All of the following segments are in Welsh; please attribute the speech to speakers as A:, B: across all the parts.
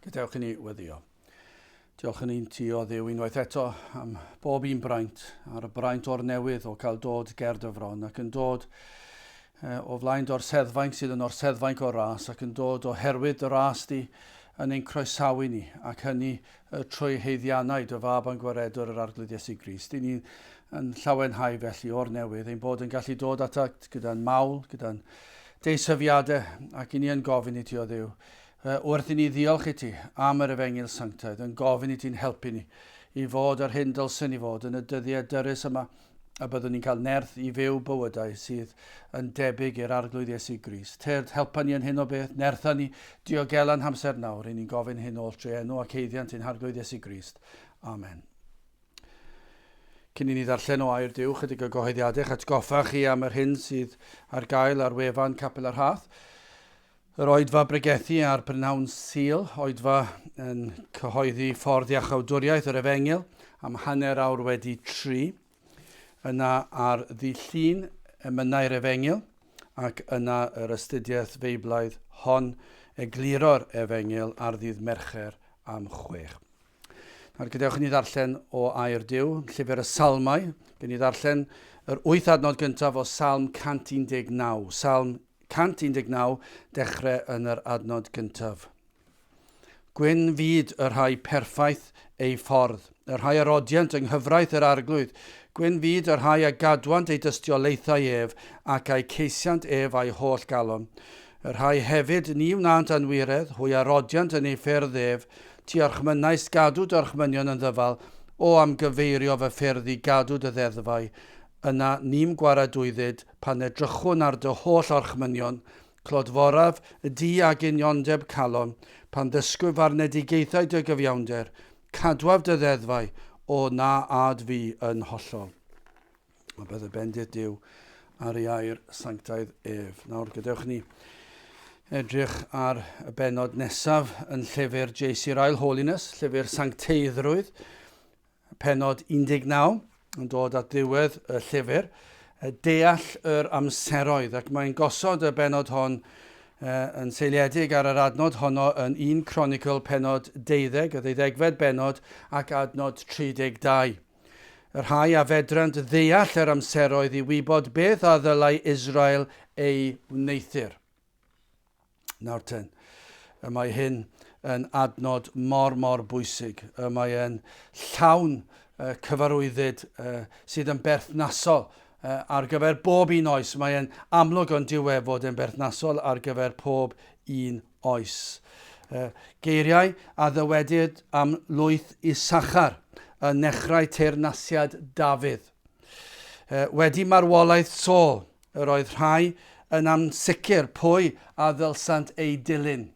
A: Gadewch i ni weddio. Diolch yn un ti o Dduw unwaith eto am bob un braint, ar y braint o'r newydd o cael dod ger dy fron ac yn dod o flaen dy orseddfainc sydd yn orseddfainc o ras ac yn dod oherwydd dy ras di yn ein croesawu ni ac hynny trwy haeddiannau dy fab a'n gwaredwr yr Arglwydd Iesu Grist. I ni yn llawenhau felly o'r newydd ein bod yn gallu dod atat gyda'n mawl, gyda'n deisyfiadau ac i ni yn gofyn i ti o Dduw Wrth i ni ddiolch i ti am yr Efengyl Sanctaidd, yn gofyn i ti'n helpu ni i fod yr hyn dylsen ni fod yn y dyddiau dyrys yma, a byddwn ni'n cael nerth i fyw bywydau sydd yn debyg i'r Arglwydd Iesu Grist. Tyrd, helpa ni yn hyn o beth, nertha ni, diogela'n hamser nawr, i ni'n gofyn hyn oll trwy enw ac haeddiant ein Harglwydd Iesu Grist. Amen. Cyn i ni ddarllen o air Duw, chydig o gyhoeddiadau eich atgoffa chi am yr hyn sydd ar gael ar wefan Capel y Rhath. Yr oedfa bregethu ar brynhawn Sul, oedfa yn cyhoeddi ffordd iachawdwriaeth yr Efengyl am hanner awr wedi tri. Yna ar ddydd Llun, emynau'r Efengyl, ac yna yr astudiaeth Feiblaidd hon, egluro'r Efengyl ar ddydd Mercher am chwech. Nawr gadewch i ni ddarllen o air Duw, llyfr y Salmau. Gen i ddarllen yr wyth adnod gyntaf o Salm 119. Salm 119, dechrau yn yr adnod gyntaf. Gwyn fyd y rhai perffaith eu ffordd, y rhai a rodiant yng nghyfraith yr Arglwydd. Gwyn fyd y rhai a gadwant ei dystiolaethau ef, ac a'i ceisiant ef a'i holl galon. Y rhai hefyd ni wnânt anwiredd, hwy a rodiant yn ei ffyrdd ef, Ti orchmynaist gadw dy orchmynion yn ddyfal, O am gyfeirio fy ffyrdd i gadw dy ddeddfau, yna ni'm gwaradwyddid pan edrychwn ar dy holl orchmynion, clodforaf di ag uniondeb calon, pan ddysgwyf farnedigaethau dy gyfiawnder, cadwaf dy ddeddfau, O na ad fi yn hollol. A bydde bendith Duw ar ei air sanctaidd ef. Nawr, gadewch ni edrych ar y benod nesaf yn llyfr J.C. Ryle Holiness, llyfr sancteiddrwydd, penod 19, yn dod at ddiwedd y llyfr, deall yr amseroedd, ac mae'n gosod y benod hon yn seiliedig ar yr adnod honno yn 1 Chronicle penod 12, y ddeuddegfed benod, ac adnod 32. Y rhai a fedrant ddeall yr amseroedd i wybod beth a ddylai Israel ei wneuthur. Nawr ten, y mae hyn yn adnod mor, mor bwysig. Y mae e'n llawn cyfarwyddyd sydd yn berthnasol ar gyfer bob un oes. Mae e'n amlwg ond dyw e fod e'n berthnasol ar gyfer pob un oes. Geiriau a ddywedid am lwyth Issachar yn nechrau teyrnasiad Dafydd. Wedi marwolaeth Saul, yr oedd rhai yn ansicr pwy a ddylsant ei dilyn.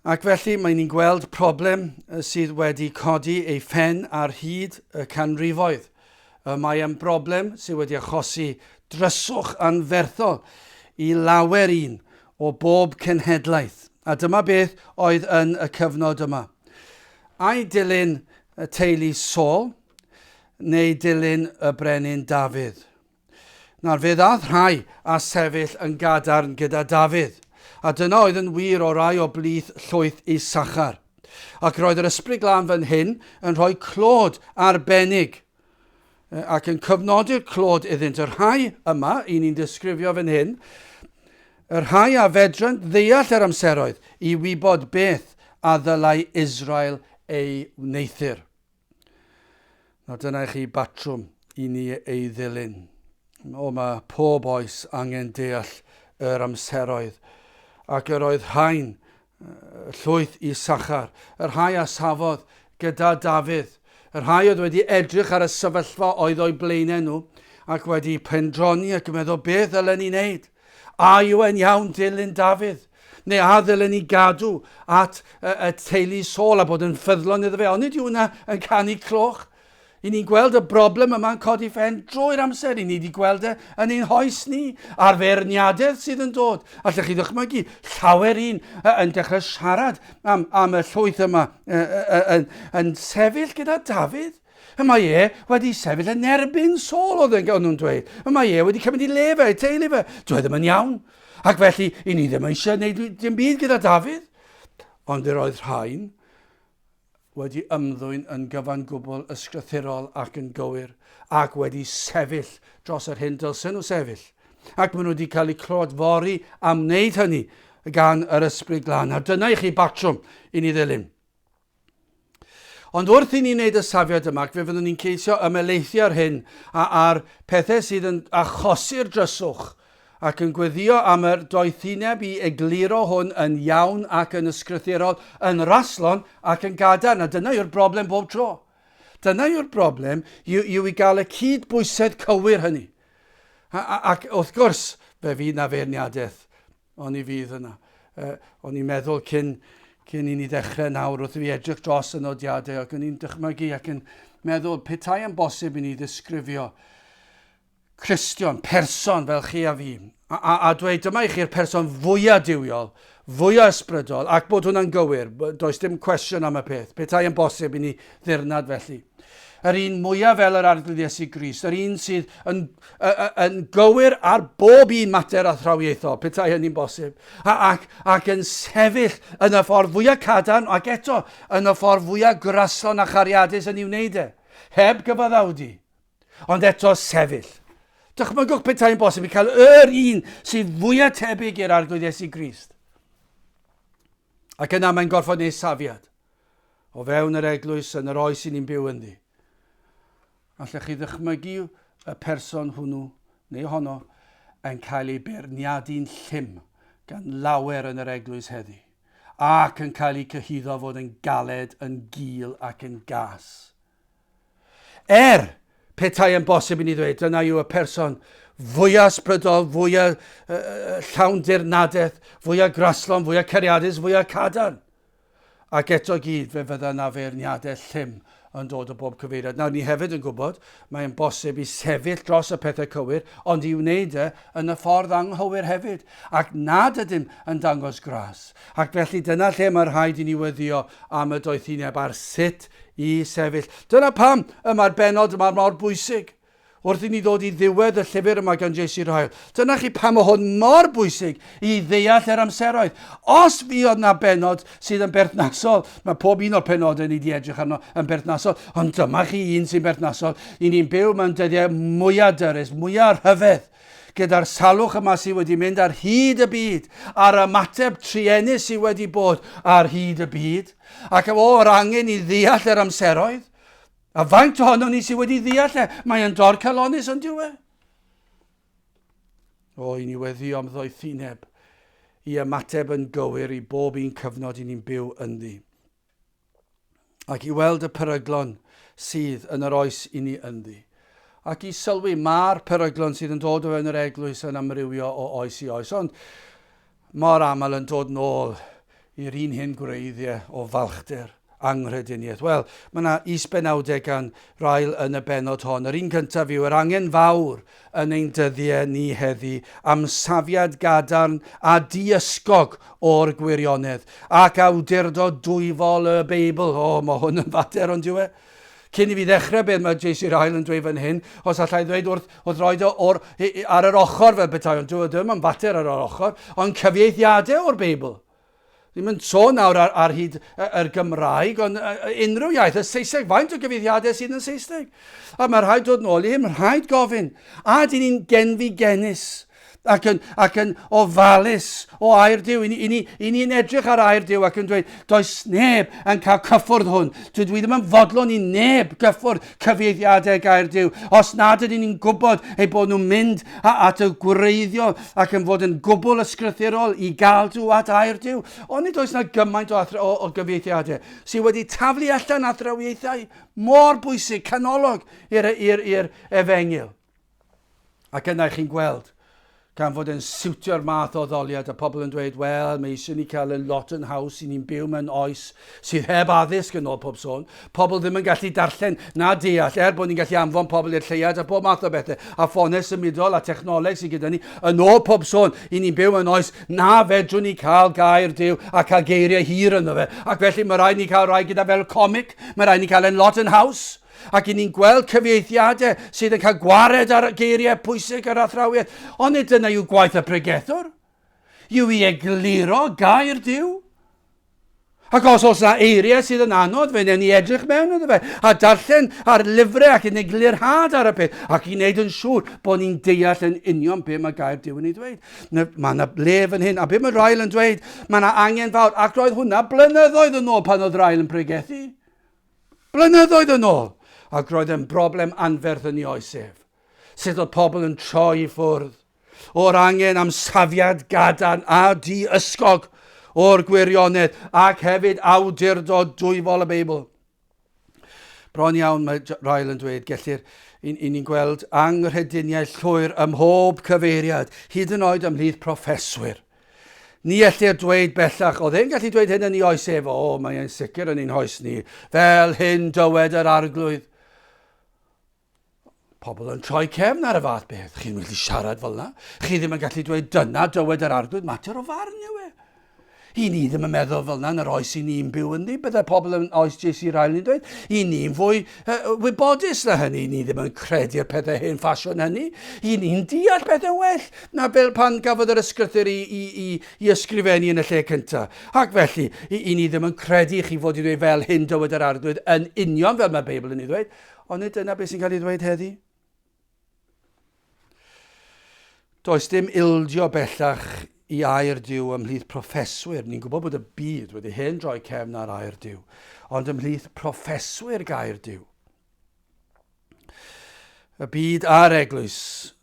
A: Ac felly mae ni'n gweld problem sydd wedi codi ei phen ar hyd y canrifoedd. Mae e'n broblem sydd wedi achosi dryswch anferthol i lawer un o bob cenhedlaeth. A dyma beth oedd yn y cyfnod yma. Ai dilyn y teulu Saul neu dilyn y brenin Dafydd? Nawr, fe ddaeth rhai a sefyll yn gadarn gyda Dafydd, a dyna oedd yn wir o rai o blith llwyth Issachar. Ac roedd yr Ysbryd Glân fan hyn yn rhoi clod arbennig ac yn cyfnodi'r clod iddynt. Y rhai yma, i ni'n disgrifio fan hyn, y rhai a fedrant ddeall yr amseroedd i wybod beth a ddylai Israel ei wneuthur. Nawr dyna i chi batrwm i ni ei ddilyn. O, mae pob oes angen deall yr amseroedd. Ac yr oedd rhain, llwyth i Sachar, y rhai a safodd gyda Dafydd, y rhai oedd wedi edrych ar y sefyllfa oedd o'u blaenau nhw, ac wedi pendroni ac yn meddwl beth ddylen ni wneud. A yw e'n iawn dilyn Dafydd? Neu a ddylen ni gadw at y, y teulu Saul a bod yn ffyddlon iddo fe? Onid yw hwnna yn canu cloch? I ni'n gweld y broblem yma'n codi ffen drwy'r amser. I ni wedi gweld e yn ein hoes ni, a'r feirniadaeth sydd yn dod. Allech chi ddychmygu llawer un yn dechrau siarad am, am y llwyth yma yn, yn sefyll gyda Dafydd. Y mae e wedi sefyll yn erbyn Saul, oedd yn nhw'n dweud. Y mae e wedi cymryd i le fe, ei teulu fe. Dwi e ddim yn iawn. Ac felly, i ni ddim eisiau gwneud dim byd gyda Dafydd. Ond yr oedd rhain wedi ymddwyn yn gyfan gwbl ysgrythurol ac yn gywir, ac wedi sefyll dros yr hyn dylsen nhw sefyll. Ac maen nhw wedi cael eu clodfori am wneud hynny gan yr Ysbryd Glân. A dyna i chi batrwm i ni ddilyn. Ond wrth i ni wneud y safiad yma, ac fe fyddwn ni'n ceisio ymhelaethu ar hyn a a'r pethau sydd yn achosi'r dryswch, ac yn gweddio am yr doethineb i egluro hwn yn iawn ac yn ysgrythurol, yn raslon ac yn gadarn, a dyna yw'r broblem bob tro. Dyna yw'r broblem, yw, yw i gael y cyd-bwysedd cywir hynny. A, a, ac wrth gwrs, fe fydd na feirniadaeth Oni fydd yna. Uh, o'n i'n meddwl cyn, cyn i ni ddechrau nawr wrth i fi edrych dros y nodiadau ac o'n i'n dychmygu ac yn meddwl petai yn bosib i ni ddisgrifio Cristion, person fel chi a fi, a, a, a dweud dyma i chi'r person fwyaf duwiol, fwyaf ysbrydol, ac bod hwnna'n gywir, does dim cwestiwn am y peth, petai yn bosib i ni ddirnad felly. Yr un mwyaf fel yr Arglwydd Iesu Grist, yr un sydd yn, yn gywir ar bob un mater athrawiaethol, petai hynny'n bosib, ac, ac yn sefyll yn y ffordd fwyaf cadarn ac eto yn y ffordd fwyaf graslon a chariadus yn ei wneud e, heb gyfaddawdu, ond eto sefyll. Dychmygwch petai'n bosib i cael yr un sydd fwyaf tebyg i'r Arglwydd Iesu Grist. Ac yna mae'n gorfod wneud safiad o fewn yr eglwys yn yr oes i ni'n byw ynddi. Allech chi ddychmygu y person hwnnw neu honno yn cael ei beirniadu'n llym gan lawer yn yr eglwys heddi, ac yn cael eu cyhuddo fod yn galed, yn gul ac yn gas. Er, petai yn bosib i ni ddweud, dyna yw y person fwyaf ysbrydol, fwyaf uh, llawn dirnadaeth, fwyaf graslon, fwyaf cariadus, fwyaf cadarn. Ac eto gyd, fe fydda 'na feirniadaeth llym yn dod o bob cyfeiriad. Nawr, ni hefyd yn gwybod, mae'n bosib i sefyll dros y pethau cywir, ond i wneud e yn y ffordd anghywir hefyd, ac nad ydym yn dangos gras. Ac felly dyna lle mae rhaid i ni weddïo am y doethineb ar sut i sefyll. Dyna pam y mae'r bennod yma mor bwysig. Wrth i ni ddod i ddiwedd y llyfr yma gan J.C. Ryle, dyna chi pam o hwn mor bwysig i ddeall yr amseroedd. Os fuodd na bennod sydd yn berthnasol, mae pob un o'r penodau ni wedi edrych arno yn berthnasol, ond dyma chi un sy'n berthnasol. I ni'n byw mewn dyddiau mwyaf dyrys, mwyaf rhyfedd, gyda'r salwch yma sydd wedi mynd ar hyd y byd, a'r ymateb truenus sydd wedi bod ar hyd y byd, ac o'r angen i ddeall yr amseroedd. A faint ohonon ni sydd wedi ddeall e? Mae yn dorcalonnus ond yw e? O, i ni weddio am ddoethineb i ymateb yn gywir i bob un cyfnod i ni'n byw ynddi. Ac i weld y peryglon sydd yn yr oes i ni ynddi. Ac i sylwi mae'r peryglon sydd yn dod o fewn yr eglwys yn amrywio o oes i oes, ond mor aml yn dod nôl i'r un hen gwreiddiau o falchder, anghrediniaeth. Wel, mae yna is-benawdau gan Ryle yn y bennod hon. Yr un cyntaf yw yr angen fawr yn ein dyddiau ni heddi am safiad gadarn a diysgog o'r gwirionedd ac awdurdod dwyfol y Beibl. O, mae hwn yn fater, ond yw e? Cyn i fi ddechrau beth mae JC Ryle yn dweud fan hyn, os allai ddweud wrth, wrth roed o o'r, ar yr ochr fel petai, ond dwi e ddim yn fater ar yr ochr, ond cyfieithiadau o'r Beibl. Ddim yn sôn nawr ar, ar hyd yr Gymraeg, ond unrhyw iaith, y Saesneg, faint o gyfieithiadau sydd yn Saesneg? A mae rhaid dod nôl i hyn, mae rhaid gofyn, a dyn ni'n genfigennus ac yn, ac yn ofalus o air Duw. I ni, i ni, i ni'n edrych ar air Duw ac yn dweud, does neb yn cael cyffwrdd hwn. Dwi, dwi ddim yn fodlon i neb gyffwrdd cyfieithiadau gair Duw. Os nad ydyn ni'n gwybod eu bod nhw'n mynd at y gwreiddiol ac yn fod yn gwbl ysgrythurol i gael Duw at air Duw. Ond nid oes na gymaint o, o, o gyfieithiadau sydd wedi taflu allan athrawiaethau mor bwysig, canolog i'r efengyl. Ac yna chi'n gweld, gan fod e'n siwtio'r math o addoliad a pobl yn dweud, wel, mae eisiau ni cael y lot yn haws i ni'n byw mewn oes sydd heb addysg yn ôl pob sôn. Pobl ddim yn gallu darllen na deall, er bod ni'n gallu anfon pobl i'r lleuad a pob math o bethau, a ffonau symudol a technoleg sydd gyda ni, yn ôl pob sôn, i ni'n byw mewn oes na fedrwn ni cael gair Duw a cael geiriau hir ynddo fe. Ac felly mae rhaid ni cael rhai gyda fel comic, mae rhaid ni cael e'n lot yn haws. Ac i ni'n gweld cyfieithiadau sydd yn cael gwared ar geiriau pwysig yr athrawiaeth. Ond nid dyna yw gwaith y pregethwr. Yw i egluro gair Duw. Ac os oes yna eiriau sydd yn anodd, fe wnewn ni edrych mewn iddo fe, a darllen ar lyfrau ac yn eglurhad ar y peth, ac i wneud yn siŵr bod ni'n deall yn union be mae gair Duw yn ei ddweud. Mae yna le fan hyn, a be mae Ryle yn dweud, mae yna angen fawr, ac roedd hwnna blynyddoedd yn ôl pan oedd Ryle yn pregethu. Blynyddoedd yn ôl! Ac roedd e'n broblem anferth yn ei oes ef. Sut oedd pobl yn troi i ffwrdd o'r angen am safiad gadarn a di-ysgog o'r gwirionedd ac hefyd awdurdod dwyfol y Beibl. Bron iawn mae Ryle yn dweud gellir i, i ni'n gweld anghrediniau llwyr ym mhob cyfeiriad, hyd yn oed ymhlith proffeswyr. Ni ellir dweud bellach, oedd e'n gallu dweud hyn yn ei oes ef, o, mae e'n sicr yn ein hoes ni, fel hyn dywed yr arglwydd. Pobl yn troi cefn ar y fath beth. Chi'n gallu siarad fel yna. Chi ddim yn gallu dweud dyna dywed yr arglwydd, mater o farn yw e. I ni ddim yn meddwl fel yna yn yr oes i ni'n byw ynddi. Byddai pobl yn oes J.C. Ryle yn dweud, i ni'n fwy wybodus na hynny. Ni ddim yn credu'r pethau hen ffasiwn hynny. I ni'n deall pethau well na fel pan gafodd yr ysgrythyr i, i, i, i ysgrifennu yn y lle cyntaf. Ac felly, i, i ni ddim yn credu chi fod i ddweud fel hyn dywed yr arglwydd yn union fel mae'r Beibl yn ei ddweud. Ond nid dyna beth sy'n cael ei ddweud heddi. Does dim ildio bellach i air Duw ymhlith proffeswyr. Ni'n gwybod bod y byd wedi hen droi cefn ar air Duw, ond ymhlith proffeswyr gair Duw. Y byd a'r eglwys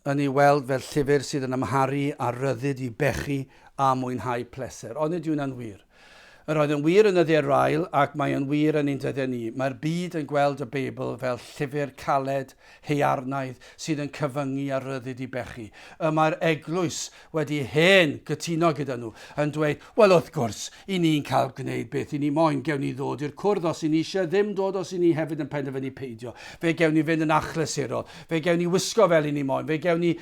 A: yn ei weld fel llyfr sydd yn amharu ar ryddid i bechu a mwynhau pleser. Ond nid yw hwnna'n wir. Yr oedd yn wir yn nyddiau Ryle ac mae yn wir yn ein dyddiau ni. Mae'r byd yn gweld y Beibl fel llyfr caled, haearnaidd, sydd yn cyfyngu ar ryddid i bechu. Y mae'r eglwys wedi hen gytuno gyda nhw, yn dweud, Wel, wrth gwrs, i ni'n cael gwneud beth i ni moyn. Gewn ni ddod i'r cwrdd os i ni eisiau, ddim dod os i ni hefyd yn penderfynu peidio. Fe gewn ni fynd yn achlysurol. Fe gewn ni wisgo fel i ni moyn. Fe gewn ni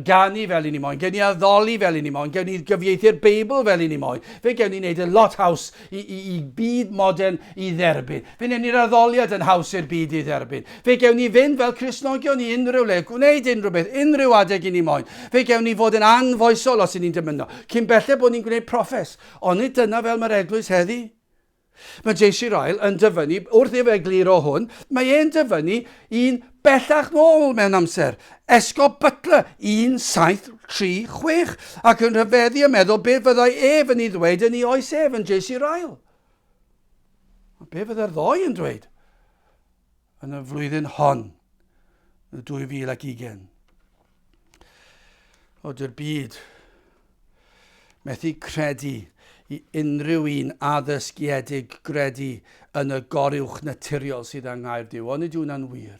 A: ganu fel i ni moyn. Gewn ni addoli fel i ni moyn. Gewn ni gyfieithu'r Beibl fel i ni moyn. Fe gewn ni wneud e lot haws i, i, i byd modern i dderbyn. Fe wnewn ni'r addoliad yn haws i'r byd i dderbyn. Fe gewn ni fynd fel Cristnogion i unrhyw le, gwneud unrhyw beth, unrhyw adeg i ni moyn. Fe gewn ni fod yn anfoesol os i ni'n dymuno. Cyn belled bod ni'n gwneud proffes. Onid dyna fel mae'r eglwys heddi? Mae JC Ryle yn dyfynnu, wrth iddo fe egluro hwn, mae e'n dyfynnu un bellach nôl mewn amser, Esgob Butler 1736, ac yn rhyfeddu a meddwl beth fyddai ef yn ei ddweud yn ei oes ef yn JC Ryle. A be fyddai'r ddoi yn dweud yn y flwyddyn hon, y 2020? O, dy'r byd methu credu i unrhyw un addysgiedig gredu yn y goruwch naturiol sydd yng Nghaer Duw. Onid yw hwnna'n wir?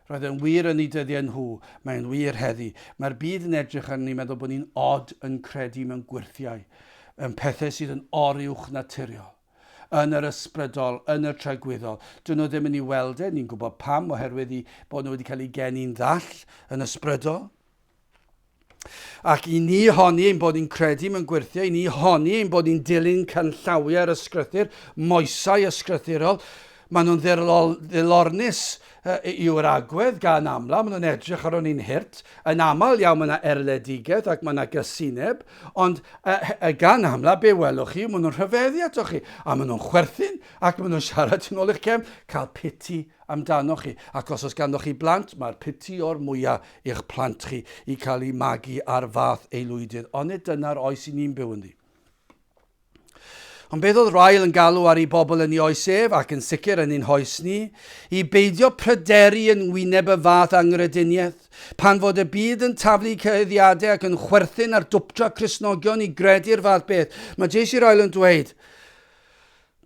A: Roedd e'n wir yn eu dyddiau nhw, mae'n wir heddi. Mae'r byd yn edrych arnon ni'n meddwl bod ni'n od yn credu mewn gwyrthiau, mewn pethau sydd yn oruwch naturiol, yn yr ysbrydol, yn y tragwyddol. Dyn nhw ddim yn ei weld e, ni'n gwybod pam, oherwydd i bod nhw wedi cael eu geni'n ddall yn ysbrydol. Ac i ni honni ein bod ni'n credu mewn gwyrthiau, i ni honni ein bod ni'n dilyn canllawiau'r ysgrythur, moesau ysgrythurol, maen nhw'n ddilornus yw'r agwedd gan amla, maen nhw'n edrych ar ni'n hurt, yn aml iawn mae yna erledigaeth ac mae yna gysineb, ond gan amla be welwch chi, maen nhw'n rhyfeddu atoch chi, a maen nhw'n chwerthin ac maen nhw'n siarad tu ôl i'ch cefn, cael piti amdanoch chi. Ac os oes ganddoch chi blant, mae'r piti o'r mwya i'ch plant chi i cael eu magu ar fath aelwydydd. Onid dyna'r oes i ni'n byw ynddi? Ond beth oedd Ryle yn galw ar ei bobl yn ei oes ef, ac yn sicr yn ein hoes ni, i beidio pryderu yn wyneb y fath angrediniaeth, pan fod y byd yn taflu cyhuddiadau ac yn chwerthin ar dwpdra Cristnogion i gredu'r fath beth. Mae J.C. Ryle yn dweud,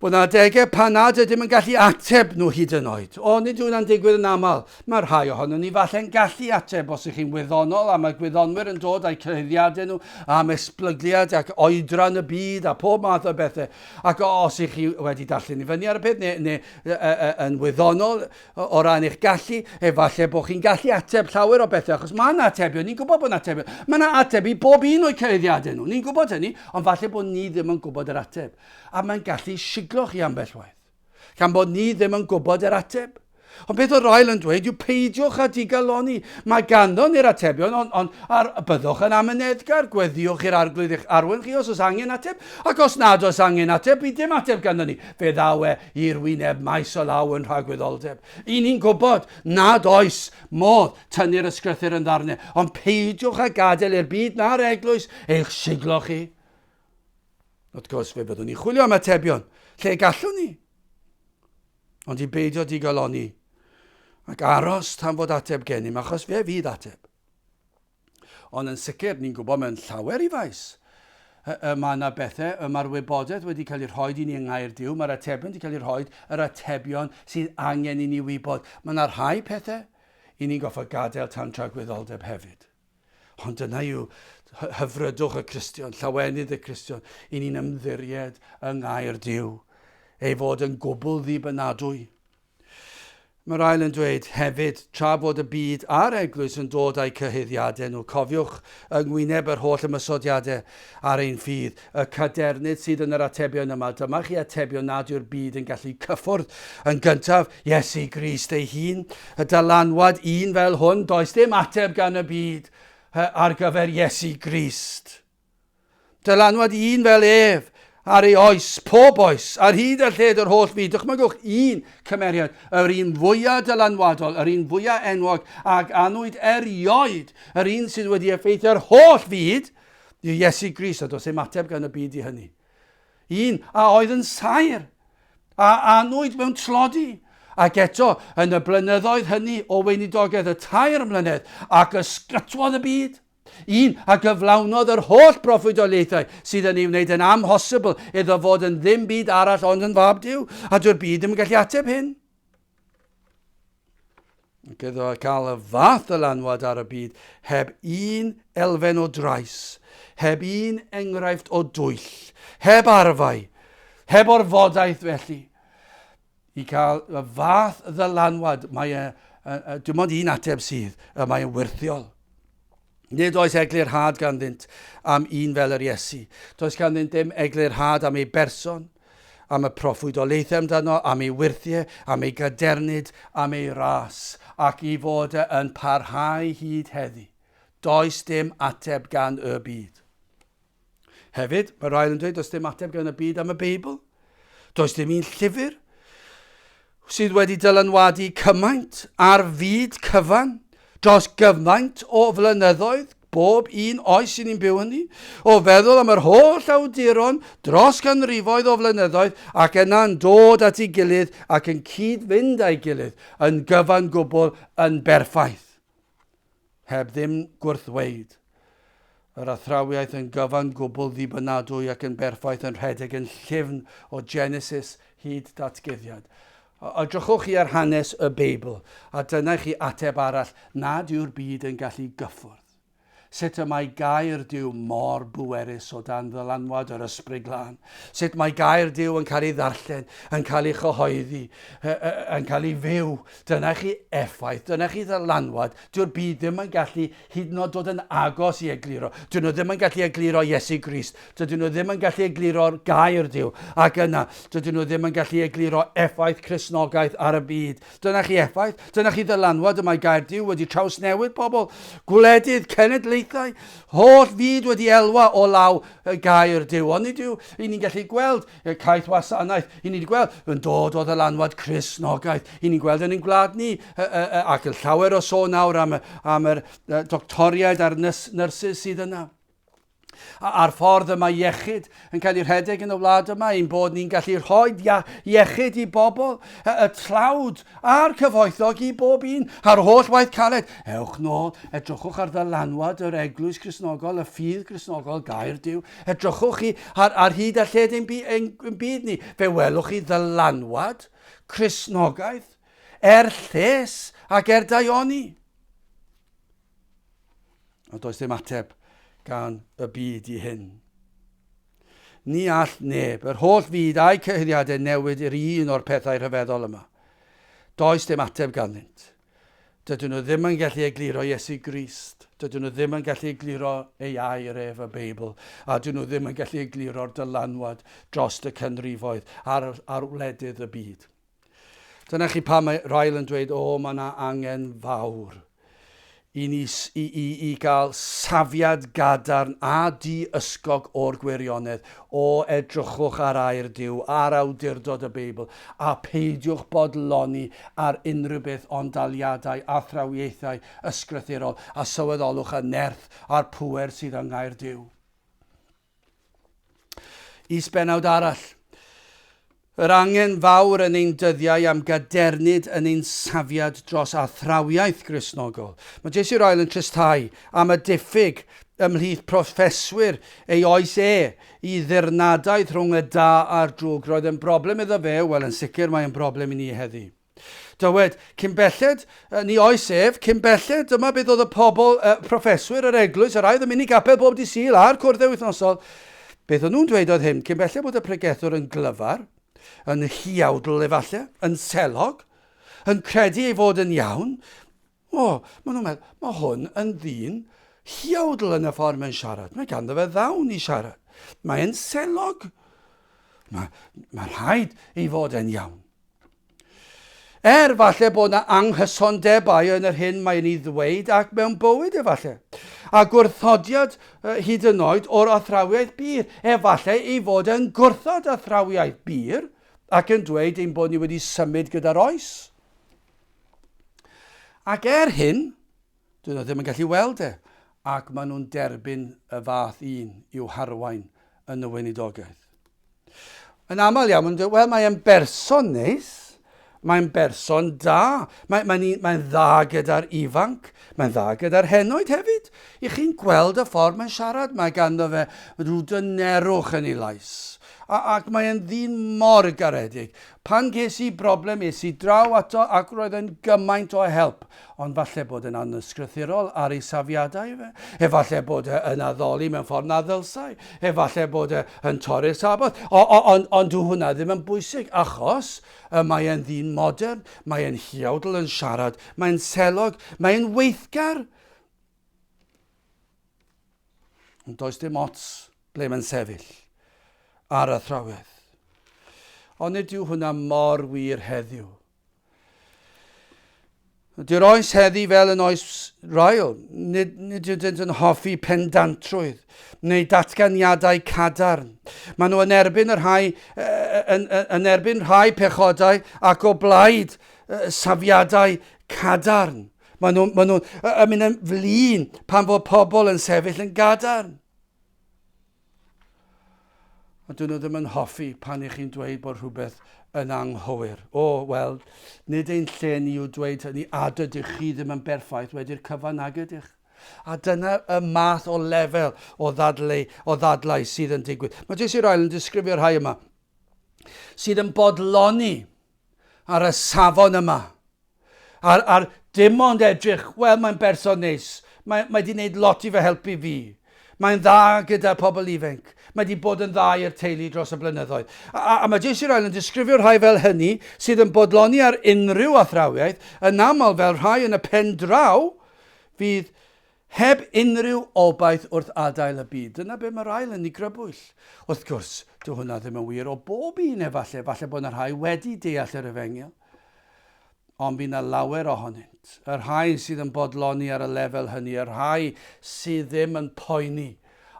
A: Bod 'na adegau pan nad ydym yn gallu ateb nhw hyd yn oed. O, nid yw hwnna'n digwydd yn aml. Mae rhai ohonon ni falle'n gallu ateb os ych chi'n wyddonol a mae gwyddonwyr yn dod â'u cyhuddiadau nhw am esblygiad ac oedran y byd a pob math o bethau. Ac os ych chi wedi darllen i fyny ar y peth neu, neu e, e, yn wyddonol o ran eich gallu, efallai bod chi'n gallu ateb llawer o bethau, achos mae yna atebion, ni'n gwybod bod yna atebion. Mae yna ateb i bob un o'i cyhuddiadau nhw, ni'n gwybod hynny, ond falle bod ni ddim yn gwybod yr ateb. A mae'n gallu siglo chi ambell waith. Gan bod ni ddim yn gwybod yr ateb. Ond beth oedd Ryle yn dweud yw peidiwch â digalonni. Mae ganddo ni'r atebion, ond, ond ar, byddwch yn amyneddgar, gweddïwch i'r arglwydd eich arwain chi os oes angen ateb, ac os nad oes angen ateb, bydd dim ateb ganddo ni. Fe ddaw e i'r wyneb maes o law yn rhagwyddoldeb. I ni'n gwybod nad oes modd tynnu'r ysgrythur yn ddarnau, ond peidiwch â gadael i'r byd na'r eglwys eich siglo chi. Wrth gwrs, fe fyddwn ni'n chwilio am atebion. Lle gallwn ni? Ond i beidio digalonni ac aros tan fod ateb gennym, achos fe fydd ateb. Ond yn sicr, ni'n gwybod mewn llawer i faes, y mae yna bethau, y mae'r wybodaeth wedi cael ei rhoi i ni yng Ngair Duw, mae'r atebion wedi cael ei rhoi, yr atebion sydd angen i ni wybod. Mae yna rhai pethau i ni'n goffod gadael tan tragwyddoldeb hefyd. Ond dyna yw hyfrydwch y Cristion, llawenydd y Cristion, i ni'n ymddiried yng ngair Duw, ei fod yn gwbl ddibynadwy. Mae'r ail yn dweud hefyd, tra bod y byd a'r eglwys yn dod â'u cyhuddiadau nhw, cofiwch yng ngwyneb yr holl ymosodiadau ar ein ffydd, y cadernid sydd yn yr atebion yma. Dyma chi atebion nad yw'r byd yn gallu cyffwrdd. Yn gyntaf, Iesu Grist ei hun, y dylanwad un fel hwn, does dim ateb gan y byd ar gyfer Iesu Grist. Dylanwad un fel ef ar ei oes, pob oes, ar hyd a lled yr holl fyd. Dychmygwch un cymeriad, yr un fwyaf dylanwadol, yr un fwyaf enwog ac anwyd erioed, yr un sydd wedi effeithio ar holl fyd, yw Iesu Grist, a does dim ateb gan y byd i hynny. Un a oedd yn saer, a anwyd mewn tlodi, ac eto yn y blynyddoedd hynny o weinidogaeth y tair mlynedd, ac ysgytwodd y byd. Un a gyflawnodd yr holl broffwydoliaethau sydd yn ei wneud yn amhosibl iddo fod yn ddim byd arall ond yn fab Duw, a dyw'r byd ddim yn gallu ateb hyn. Ac iddo cael y fath ddylanwad ar y byd heb un elfen o drais, heb un enghraifft o dwyll, heb arfau, heb orfodaeth felly. I cael y fath ddylanwad, mae e, dim ond un ateb sydd, y mae e'n wyrthiol. Nid oes eglurhad ganddynt am un fel yr Iesu. Does ganddynt ddim eglurhad am ei berson, am y proffwydoliaethau amdano, am ei wyrthiau, am ei gadernid, am ei ras, ac i fod e yn parhau hyd heddi. Does dim ateb gan y byd. Hefyd, mae rhai yn dweud does dim ateb gan y byd am y Beibl. Does dim un llyfr sydd wedi dylanwadu cymaint ar fyd cyfan dros gymaint o flynyddoedd, bob un oes sy'n ni'n byw ynddi, o feddwl am yr holl awduron dros ganrifoedd o flynyddoedd ac yna'n dod at ei gilydd ac yn cyd-fynd â'i gilydd yn gyfan gwbl yn berffaith. Heb ddim gwrthweud. Yr athrawiaeth yn gyfan gwbl ddibynadwy ac yn berffaith yn rhedeg yn llyfn o Genesis hyd Datguddiad. Edrychwch chi ar hanes y Beibl, a dyna i chi ateb arall nad yw'r byd yn gallu gyffwrdd. Sut y mae gair Duw mor bwerus o dan ddylanwad yr Ysbryd Glân? Sut mae gair Duw yn cael ei ddarllen, yn cael ei chyhoeddi, yn cael ei fyw? Dyna chi effaith, dyna chi ddylanwad. Dyw'r byd ddim yn gallu hyd yn oed dod yn agos i egluro. Dyn nhw ddim yn gallu egluro Iesu Grist. Dydyn nhw ddim yn gallu egluro'r gair Duw. Ac yna, dydyn nhw ddim yn gallu egluro effaith Cristnogaeth ar y byd. Dyna chi effaith, dyna chi ddylanwad y mae gair Duw wedi trawsnewid pobl, gwledydd, cenedlaethau, holl fyd wedi elwa o law gair Duw. Ond nid yw, i ni'n gallu gweld y caeth wasanaeth, i ni wedi gweld yn dod o ddylanwad Cristnogaeth, i ni'n gweld yn ein gwlad ni, ac yn llawer o sôn nawr am, am yr doctoriaid a'r nyrsys sydd yna. A'r ffordd y mae iechyd yn cael ei rhedeg yn y wlad yma, ein bod ni'n gallu rhoi iechyd i bobl, y, y tlawd a'r cyfoethog i bob un, a'r holl waith caled. Ewch nôl, edrychwch ar ddylanwad yr eglwys Gristnogol, y ffydd Gristnogol, gair Duw. Edrychwch chi ar, ar hyd a lled ein, ein, ein byd ni. Fe welwch chi ddylanwad Cristnogaeth er lles ac er daioni. Ond does dim ateb gan y byd i hyn. Ni all neb, yr holl fyd a'i cyhuddiadau newid i'r un o'r pethau rhyfeddol yma. Does dim ateb ganddynt. Dydyn nhw ddim yn gallu egluro Iesu Grist. Dydyn nhw ddim yn gallu egluro ei air ef y Beibl. A dyn nhw ddim yn gallu egluro'r dylanwad dros y canrifoedd ar, ar wledydd y byd. Dyna chi pam mae Ryle yn dweud, o, mae yna angen fawr i ni i, i, i gael safiad gadarn a di-ysgog o'r gwirionedd, o edrychwch ar air Duw, ar awdurdod y Beibl, a peidiwch bodloni ar unrhyw beth ond daliadau athrawiaethau ysgrythurol a sylweddolwch y nerth a'r pŵer sydd yng ngair Duw. Is-bennawd arall. Yr angen fawr yn ein dyddiau am gadernid yn ein safiad dros athrawiaeth Gristnogol. Mae J.C. Ryle yn tristhau am y diffyg ymhlith proffeswyr ei oes e i ddirnadaeth rhwng y da a'r drwg. Roedd yn broblem iddo fe, wel yn sicr mae'n broblem i ni heddi. Dywed, cyn belled, ni oes ef, cyn belled, dyma beth oedd y pobl, y proffeswyr, yr eglwys, y rhai oedd yn mynd i gapel bob dydd Sul a'r cwrddau wythnosol, beth o'n nhw'n dweud oedd hyn, cyn belled bod y pregethwr yn glyfar, yn huawdl efallai, yn selog, yn credu ei fod yn iawn, O, maen nhw'n meddwl, mae hwn yn ddyn huawdl yn y ffordd mae'n siarad. Mae ganddo fe ddawn i siarad. Mae'n selog. Mae, mae rhaid ei fod e'n iawn. Er falle bod yna anghysondebau yn yr hyn mae'n ei ddweud ac mewn bywyd efallai. A gwrthodiad hyd yn oed o'r athrawiaeth bur. Efallai ei fod yn gwrthod athrawiaeth bur ac yn dweud ein bod ni wedi symud gyda'r oes. Ac er hyn, dyn nhw ddim yn gallu weld e, ac maen nhw'n derbyn y fath un i'w harwain yn y weinidogaeth. Yn aml iawn, maen nhw'n dweud, wel, mae e'n berson neis, mae'n berson da, mae'n mae, mae dda gyda'r ifanc, mae'n dda gyda'r henoed hefyd. I chi'n gweld y ffordd mae'n siarad, mae ganddo fe rhyw dynerwch yn ei lais. A, ac mae'n ddyn mor garedig. Pan ges i broblem es i draw ato ac roedd e'n gymaint o help. Ond falle bod e'n anysgrythurol ar ei safiadau fe. Efallai bod e yn addoli mewn ffordd na ddylsai. Efallai bod e yn torri'r Saboth. Ond on, dyw hwnna ddim yn bwysig achos y mae e'n ddyn modern, mae e'n huawdl yn siarad, mae'n selog, mae'n weithgar. Ond does dim ots ble mae'n sefyll ar athrawiaeth. Ond nid yw hwnna mor wir heddiw. Dy'r oes heddi fel yn oes Ryle. Nid, nid ydynt yn hoffi pendantrwydd neu datganiadau cadarn. Maen nhw yn erbyn y rhai, yn, yn, yn erbyn rhai pechodau ac o blaid safiadau cadarn. Maen nhw'n maen nhw, yn mynd yn flin pan fod pobl yn sefyll yn gadarn. Ond dyn nhw ddim yn hoffi pan i chi'n dweud bod rhywbeth yn anghywir. O, wel, nid ein lle ni yw dweud hynny, a dydych chi ddim yn berffaith wedi'r cyfan nag ydych. A dyna y math o lefel o ddadlau, o ddadlau sydd yn digwydd. Mae J.C. Ryle yn disgrifio'r rhai yma sydd yn bodloni ar y safon yma. Ar, ar dim ond edrych, wel, mae'n berson neis. Mae, mae di wneud lot i fy helpu fi. Mae'n dda gyda pobl ifanc. Mae di bod yn dda i'r teulu dros y blynyddoedd. A, a, a mae J.C. Ryle yn disgrifio rhai fel hynny sydd yn bodloni ar unrhyw athrawiaeth, yn aml fel rhai yn y pen draw fydd heb unrhyw obaith wrth adael y byd. Dyna be mae Ryle yn ei grybwyll. Wrth gwrs, dyw hwnna ddim yn wir o bob un efallai, falle bod yna rhai wedi deall yr efengyl. Ond bydd 'na lawer ohonynt, y rhai sydd yn bodloni ar y lefel hynny, y rhai sydd ddim yn poeni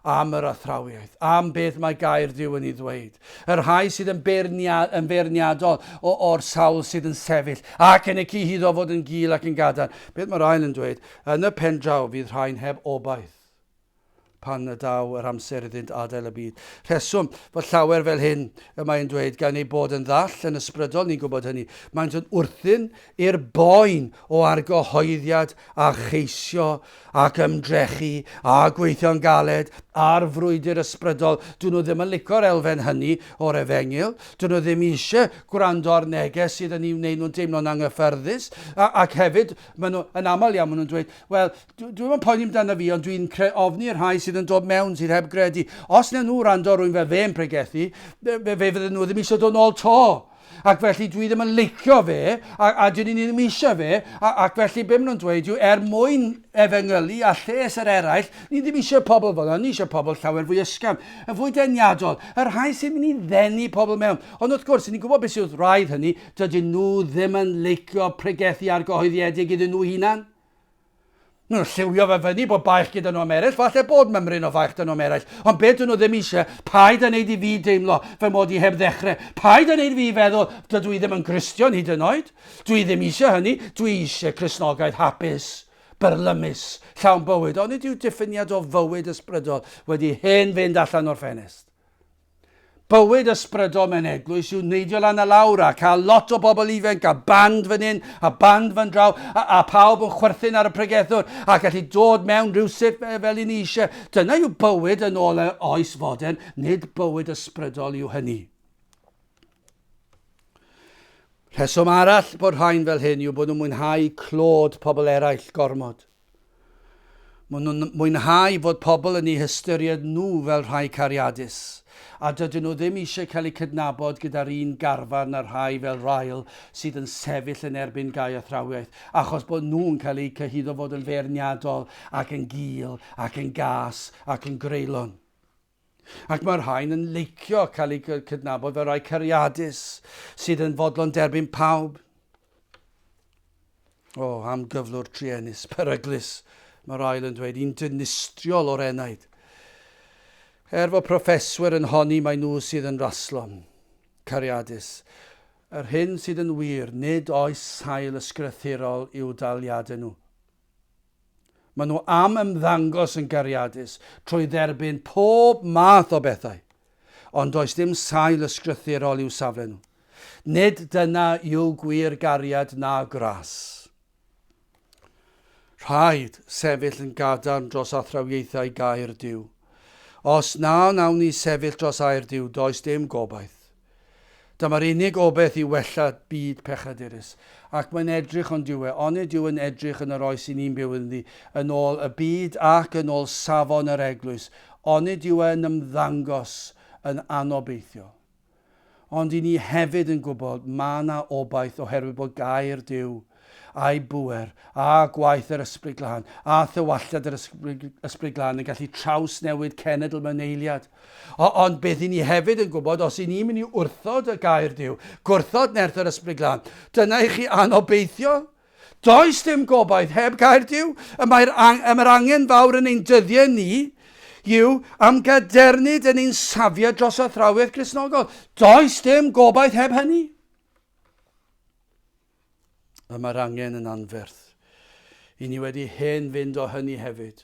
A: am yr athrawiaeth, am beth mae gair Duw yn ei ddweud, y rhai sydd yn, beirnia, yn feirniadol o, o'r sawl sydd yn sefyll ac yn y cyhuddo fod yn gul ac yn gadarn. Beth mae Ryan yn dweud, yn y pen draw fydd rhain heb obaith pan y daw yr amser iddynt adael y byd. Rheswm fod llawer fel hyn, y mae'n dweud, gan eu bod yn ddall yn ysbrydol, ni'n gwybod hynny. Maent yn wrthun i'r boen o argyhoeddiad a cheisio ac ymdrechu a gweithio'n galed ar frwydr ysbrydol. Dyn nhw ddim yn lico'r elfen hynny o'r efengyl. Dyn nhw ddim eisiau gwrando ar neges sydd yn ei wneud nhw'n teimlo'n anghyffyrddus. A, ac hefyd, maen nhw, yn aml iawn, maen nhw'n dweud, wel, Dwi ddim yn poeni amdano fi, ond dwi'n ofni y rhai sydd yn dod mewn sydd heb gredu. Os wnawn nhw wrando rwy'n fel fe'n pregethu, fe, fe fydden nhw ddim eisiau dod nôl to. Ac felly dwi ddim yn leicio fe, a, a dyn ni ddim eisiau fe, a, ac felly be maen nhw'n dweud yw er mwyn efengylu a lles yr eraill, ni ddim eisiau pobl fel yna, ni eisiau pobl llawer fwy ysgafn, yn fwy deniadol, y rhai sy'n mynd i ddenu pobl mewn. Ond wrth gwrs, ni'n gwybod beth sydd wrth wraidd hynny, dydyn nhw ddim yn leicio pregethu argyhoeddiedig iddyn nhw hunan. Maen nhw'n lliwio fe fyny bod baich gyda nhw am eraill, falle bod mymryn o faich 'da nhw am eraill, ond be dyn nhw ddim eisiau, paid â wneud i fi deimlo fy mod i heb ddechrau, paid â wneud i fi feddwl dydw i ddim yn Gristion hyd yn oed, dwi ddim eisiau hynny, dwi eisiau Cristnogaeth hapus, byrlymus, llawn bywyd, onid yw diffiniad o fywyd ysbrydol wedi hen fynd allan o'r ffenest? Bywyd ysbrydol mewn eglwys yw neidio lan a lawr a cael lot o bobl ifanc a band fan hyn a band fan draw a, a pawb yn chwerthin ar y pregethwr a gallu dod mewn rhywsut fel i ni eisiau. Dyna yw bywyd yn ôl y oes fodern, nid bywyd ysbrydol yw hynny. Rheswm arall bod rhain fel hyn yw bod nhw'n mwynhau clod pobl eraill gormod. Maen nhw'n mwynhau fod pobl yn eu hystyried nhw fel rhai cariadus, a dydyn nhw ddim eisiau cael eu cydnabod gyda'r un garfan â'r rhai fel Ryle sydd yn sefyll yn erbyn gau athrawiaeth, achos bod nhw'n cael eu cyhuddo fod yn feirniadol ac yn gul ac yn gas ac yn greulon. Ac mae'r rhain yn leicio cael eu cydnabod fel rhai cariadus sydd yn fodlon derbyn pawb. O, oh, am gyflwr truenus, peryglus, mae'r ail yn dweud, un dinistriol o'r enaid. Er fod proffeswyr yn honni mai nhw sydd yn raslon, cariadus, yr hyn sydd yn wir, nid oes sail ysgrythurol i'w daliadau nhw. Maen nhw am ymddangos yn gariadus trwy dderbyn pob math o bethau, ond does dim sail ysgrythurol i'w safle nhw. Nid dyna yw gwir gariad na gras. Rhaid sefyll yn gadarn dros athrawiaethau gair Duw. Os na wnawn ni sefyll dros air Duw, does dim gobaith. Dyma'r unig obaith i wella byd pechadurus. Ac mae'n edrych ond dyw e, onid yw yn edrych yn yr oes i ni'n byw ynddi, yn ôl y byd ac yn ôl safon yr eglwys, onid yw e'n ymddangos yn anobeithiol? Ond i ni hefyd yn gwybod mae 'na obaith oherwydd bod gair Duw a'i bŵer, a gwaith yr Ysbryd Glân, a thywalltiad yr Ysbryd Glân yn gallu trawsnewid cenedl mewn eiliad. O, ond beth i ni hefyd yn gwybod, os i ni'n mynd i wrthod y gair Duw, gwrthod nerth yr Ysbryd Glân, dyna i chi anobeithio. Does dim gobaith heb gair Duw. Y mae'r ang y mae'r angen fawr yn ein dyddiau ni yw am gadernid yn ein safiad dros athrawiaeth Gristnogol. Does dim gobaith heb hynny. Y mae'r angen yn anferth. I ni wedi hen fynd o hynny hefyd.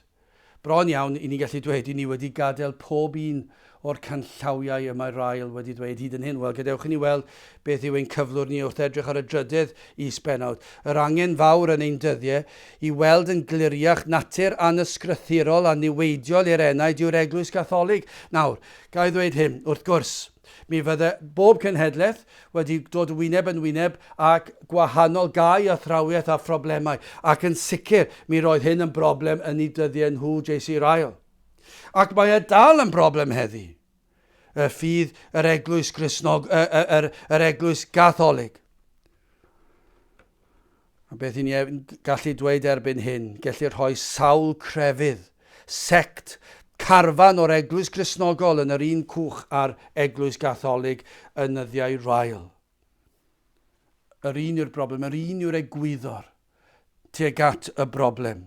A: Bron iawn, i ni'n gallu dweud, i ni wedi gadael pob un o'r canllawiau y mae Ryle wedi dweud hyd yn hyn. Wel, gadewch i ni weld beth yw ein cyflwr ni wrth edrych ar y drydedd is-bennawd. Yr angen fawr yn ein dyddiau i weld yn gliriach natur anysgrythurol a niweidiol i'r enaid yw'r Eglwys Gatholig. Nawr, ga i ddweud hyn, wrth gwrs, Mi fydde bob cenhedlaeth wedi dod wyneb yn wyneb ag gwahanol gau athrawiaeth a phroblemau, ac yn sicr mi roedd hyn yn broblem yn eu dyddiau nhw, JC Ryle. Ac mae e dal yn broblem heddi. Y ffydd yr eglwys Gristnog, y, y, yr, yr eglwys Gatholig. A beth i ni gallu dweud erbyn hyn, gellir rhoi sawl crefydd, sect, carfan o'r Eglwys Gristnogol yn yr un cwch â'r Eglwys Gatholig yn nyddiau Ryle. Yr un yw'r broblem, yr un yw'r egwyddor tuag at y broblem.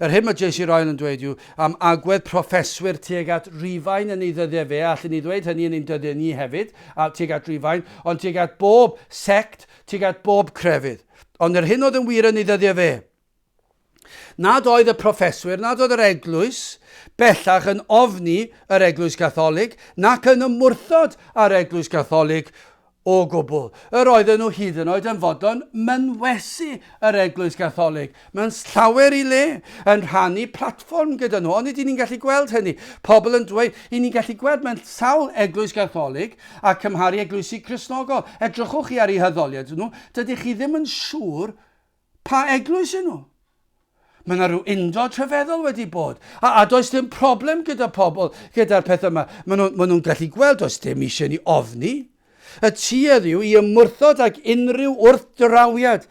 A: Yr hyn mae J.C. Ryle yn dweud yw am agwedd proffeswyr tuag at Rufain yn ei ddyddiau fe, allwn ni ddweud hynny yn ein dyddiau ni hefyd, a tuag at Rufain, ond tuag at bob sect, tuag at bob crefydd. Ond yr hyn oedd yn wir yn ei ddyddiau fe, nad oedd y proffeswyr, nad oedd yr eglwys bellach yn ofni yr eglwys Gatholig, nac yn ymwrthod â'r eglwys Gatholig o gwbl. Yr oedden nhw hyd yn oed yn fodlon mynwesu yr eglwys Gatholig mewn llawer i le, yn rhannu platfform gyda nhw. Onid y'n ni'n gallu gweld hynny? Pobl yn dweud, y'n ni'n gallu gweld mewn sawl eglwys Gatholig a cymharu eglwysi Cristnogol. Edrychwch chi ar eu haddoliad nhw, dydych chi ddim yn siŵr pa eglwys y'n nhw. Mae yna rhyw undod rhyfeddol wedi bod. A, a does dim problem gyda pobl gyda'r peth yma. Maen nhw'n ma nhw gallu gweld, does dim eisiau ni ofni. Y tuedd yw i ymwrthod ag unrhyw wrthdrawiad,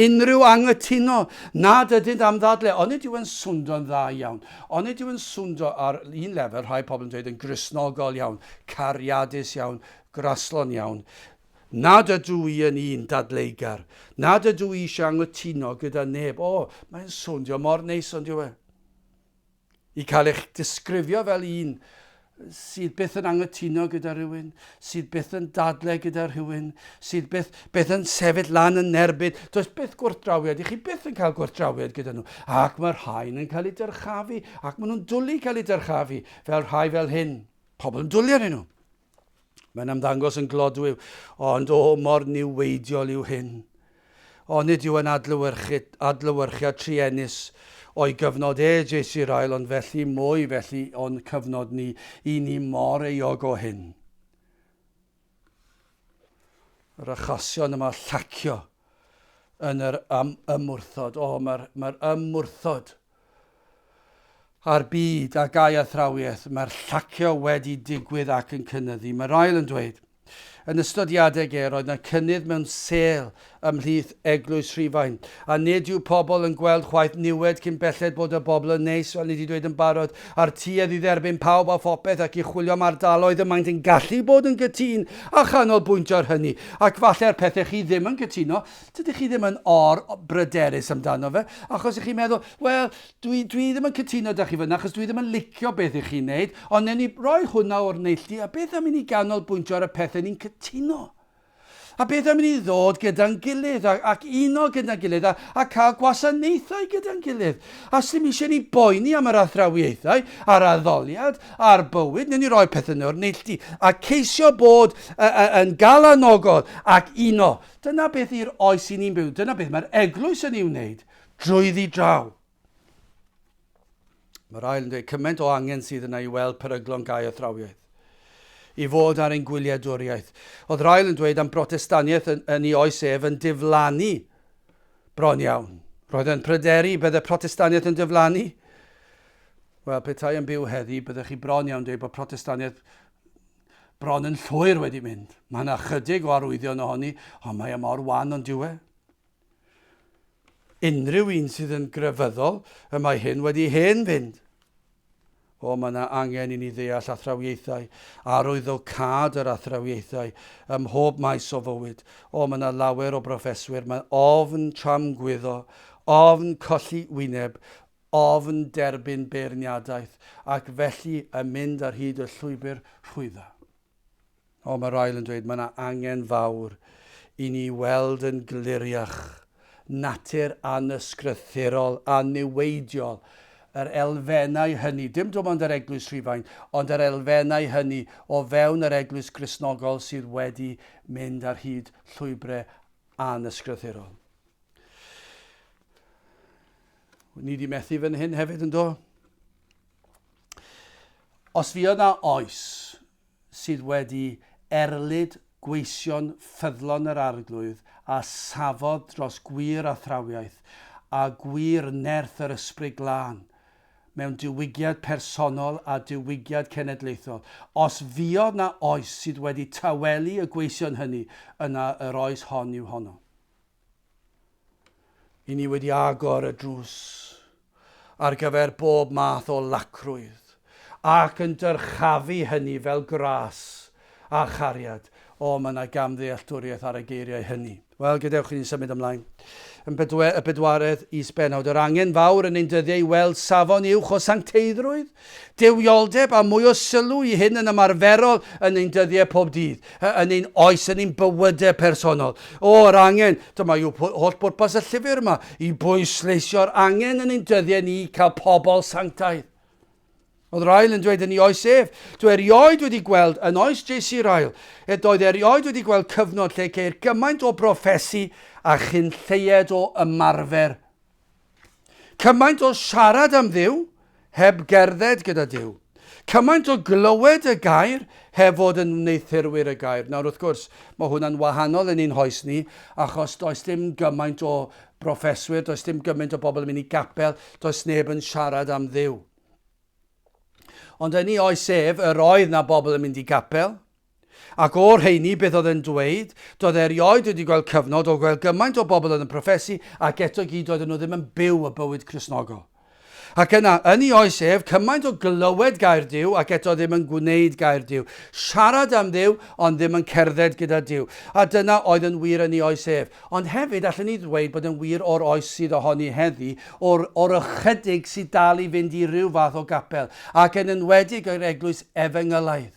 A: unrhyw anghytuno nad ydynt am ddadle. Onid yw yn swndo'n dda iawn? Onid yw yn swndo ar un lefel, rhai pobl yn dweud yn Gristnogol iawn, cariadus iawn, graslon iawn. Nad ydw i yn un dadleugar. Nad ydw i eisiau anghytuno gyda neb. O, mae'n swndio mor neis ond yw e? I cael eich disgrifio fel un sydd byth yn anghytuno gyda rhywun, sydd byth yn dadle gyda rhywun, sydd byth, byth yn sefyll lan yn erbyn. Does byth gwrthdrawiad, i chi byth yn cael gwrthdrawiad gyda nhw. Ac mae'r rhain yn cael eu dyrchafu, ac maen nhw'n dwlu cael eu dyrchafu, fel rhai fel hyn. Pobl yn dwlu arnyn nhw. Mae'n ymddangos yn glodwiw, ond o, mor niweidiol yw hyn. Onid yw yn adlewyrchiad truenus o'i gyfnod e, J.C. Ryle, ond felly mwy felly o'n cyfnod ni, i ni mor euog o hyn. Yr achosion yma llacio yn yr ymwrthod. O, mae'r mae ymwrthod a'r byd a gau athrawiaeth, mae'r llacio wedi digwydd ac yn cynyddu. Mae Ryle yn dweud, yn ystod i adeg e, roedd yna cynnydd mewn sêl ymhlith eglwys Rhufain, a nid yw pobl yn gweld chwaith niwed cyn belled bod y bobl yn neis, fel ni wedi dweud yn barod, a'r tuedd i dderbyn pawb a phopeth ac i chwilio am ardaloedd y maent yn gallu bod yn gytûn a chanolbwyntio ar hynny, ac falle'r pethau chi ddim yn cytuno, Dydych chi ddim yn or bryderus amdano fe, achos ych chi'n meddwl, wel, dwi, dwi ddim yn cytuno da chi fyna, achos dwi ddim yn licio beth ych chi'n neud, ond newn ni roi hwnna o'r neilltu, a beth am i ni ganolbwyntio ar y pethau ni'n cytuno? A beth am i ni ddod gyda'n gilydd a, ac uno gyda'n gilydd a, a cael gwasanaethau gyda'n gilydd? A sdim eisiau ni boeni am yr athrawiaethau a'r addoliad a'r bywyd, newn ni roi pethau o'r neilltu a ceisio bod yn galanogol ac uno. Dyna beth yw'r oes i ni'n byw. Dyna beth mae'r eglwys yn ei wneud drwyddi draw. Mae'r ail yn dweud cymaint o angen sydd yna i weld peryglon gau athrawiaeth. I fod ar ein gwyliadwriaeth. Oedd Ryle yn dweud am Brotestaniaeth yn, yn ei oes ef yn diflannu bron iawn. Roedd e'n pryderu bydde Protestaniaeth yn diflannu. Wel, petai yn byw heddi, byddech chi bron iawn dweud bod Protestaniaeth bron yn llwyr wedi mynd. Mae yna chydig o arwyddion ohoni, ond mae e mor wan ond dyw e. Unrhyw un sydd yn grefyddol, y mae hyn wedi hen fynd. O, mae yna angen i ni ddeall athrawiaethau, arwyddocâd yr athrawiaethau ym mhob maes o fywyd. O, mae yna lawer o broffeswyr, mae ofn tramgwyddo, ofn colli wyneb, ofn derbyn beirniadaeth, ac felly yn mynd ar hyd y llwybr rhwydda. O, mae Ryle yn dweud mae yna angen fawr i ni weld yn gliriach natur anysgrythurol a niweidiol yr elfennau hynny, dim dim ond yr Eglwys Rhufain, ond yr elfennau hynny o fewn yr Eglwys Gristnogol sydd wedi mynd ar hyd llwybrau anysgrythurol. Ni wedi methu fan hyn hefyd yn do? Os fuodd na oes sydd wedi erlid gweision ffyddlon yr Arglwydd a safodd dros gwir athrawiaeth a gwir nerth yr Ysbryd Glân mewn diwygiad personol a diwygiad cenedlaethol, os fuodd na oes sydd wedi tawelu y gweision hynny, yna yr oes hon yw honno. I ni wedi agor y drws ar gyfer bob math o lacrwydd ac yn dyrchafu hynny fel gras a chariad. O, mae yna gamddealltwriaeth ar y geiriau hynny. Wel, gadewch i ni symud ymlaen. Yn bedwe, y bedwaredd is-bennawd, yr angen fawr yn ein dyddiau i weld safon uwch o sancteiddrwydd, duwioldeb a mwy o sylw i hyn yn ymarferol yn ein dyddiau pob dydd, yn ein oes, yn ein bywydau personol. O, yr angen, dyma yw holl bwrpas y llyfr yma, i bwysleisio'r angen yn ein dyddiau ni cael pobl sanctaidd. Oedd Ryle yn dweud yn ei oes ef, dwi erioed wedi gweld, yn oes J.C. Ryle, e doedd erioed wedi gweld cyfnod lle ceir gymaint o broffesu a chyn lleied o ymarfer. Cymaint o siarad am Dduw heb gerdded gyda Duw. Cymaint o glywed y gair heb fod yn wneuthurwyr y gair. Nawr wrth gwrs, mae hwnna'n wahanol yn ein hoes ni, achos does dim gymaint o broffeswyr, does dim gymaint o bobl yn mynd i gapel, does neb yn siarad am Dduw. Ond yn ei oes ef, yr oedd na bobl yn mynd i gapel. Ac o'r rheini, beth oedd e'n dweud? Doedd e erioed wedi gweld cyfnod o gweld gymaint o bobl oedd yn proffesu ac eto i gyd doedden nhw ddim yn byw y bywyd Cristnogol. Ac yna, yn ei oes ef, cymaint o glywed gair Duw ac eto ddim yn gwneud gair Duw. Siarad am Dduw, ond ddim yn cerdded gyda Duw. A dyna oedd yn wir yn ei oes ef. Ond hefyd, allen ni ddweud bod yn wir o'r oes sydd ohoni heddi, o'r, o'r ychydig sydd dal i fynd i ryw fath o gapel, ac yn enwedig yr eglwys efengylaidd.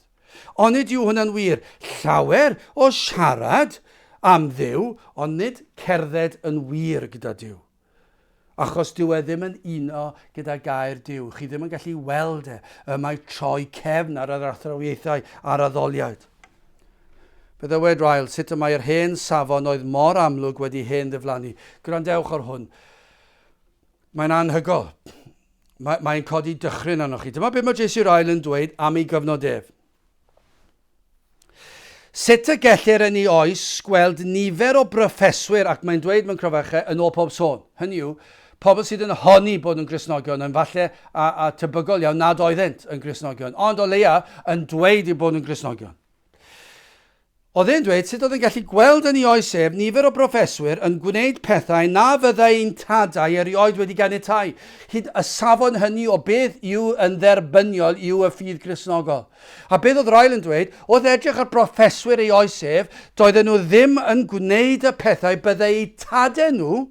A: Onid yw hwnna'n wir? Llawer o siarad am Dduw, ond nid cerdded yn wir gyda Duw. Achos dyw e ddim yn uno gyda gair Duw. Chi ddim yn gallu weld e. Y mae troi cefn ar yr athrawiaethau a'r addoliad. Fe ddywed Ryle sut y mae'r hen safon oedd mor amlwg wedi hen ddiflannu. Gwrandewch ar hwn. Mae'n anhygoel. Mae, mae'n codi dychryn arnoch chi. Dyma beth mae J.C. Ryle yn dweud am ei gyfnod ef. Sut y gellir yn ei oes gweld nifer o broffeswyr, ac mae'n dweud mewn crofachau, yn ôl pob sôn. Hynny yw, pobl sydd yn honni bod yn Gristnogion, yn falle a, a tebygol iawn nad oeddent yn Gristnogion, ond o leia yn dweud eu bod yn Gristnogion. Oedd e'n dweud sut oedd e'n gallu gweld yn ei oes ef nifer o broffeswyr yn gwneud pethau na fyddai ein tadau erioed wedi ganiatáu, hyd y safon hynny o beth yw yn dderbyniol yw y ffydd Gristnogol. A beth oedd Ryle yn dweud, wrth edrych ar broffeswyr ei oes ef, doedden nhw ddim yn gwneud y pethau byddai eu tadau nhw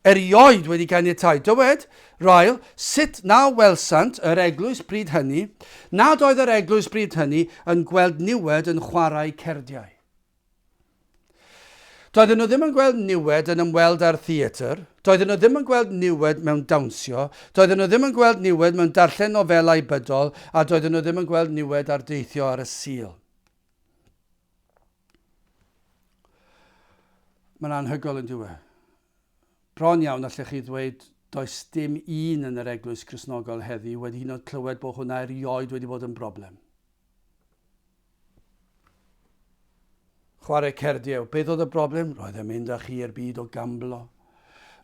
A: erioed wedi caniatáu. Dywed Ryle sut na welsant yr eglwys bryd hynny, nad oedd yr eglwys bryd hynny yn gweld niwed yn chwarae cerdiau. Doedden nhw ddim yn gweld niwed yn ymweld â'r theatr, doedden nhw ddim yn gweld niwed mewn dawnsio, doedden nhw ddim yn gweld niwed mewn darllen nofelau bydol, a doedden nhw ddim yn gweld niwed ar deithio ar y Sul. Mae'n anhygoel yn dyw e. Bron iawn allech chi ddweud does dim un yn yr eglwys Gristnogol heddi wedi hyd yn oed clywed bod hwnna erioed wedi bod yn broblem. Chwarae cerdiau. Beth oedd y broblem? Roedd e'n mynd â chi i'r byd o gamblo.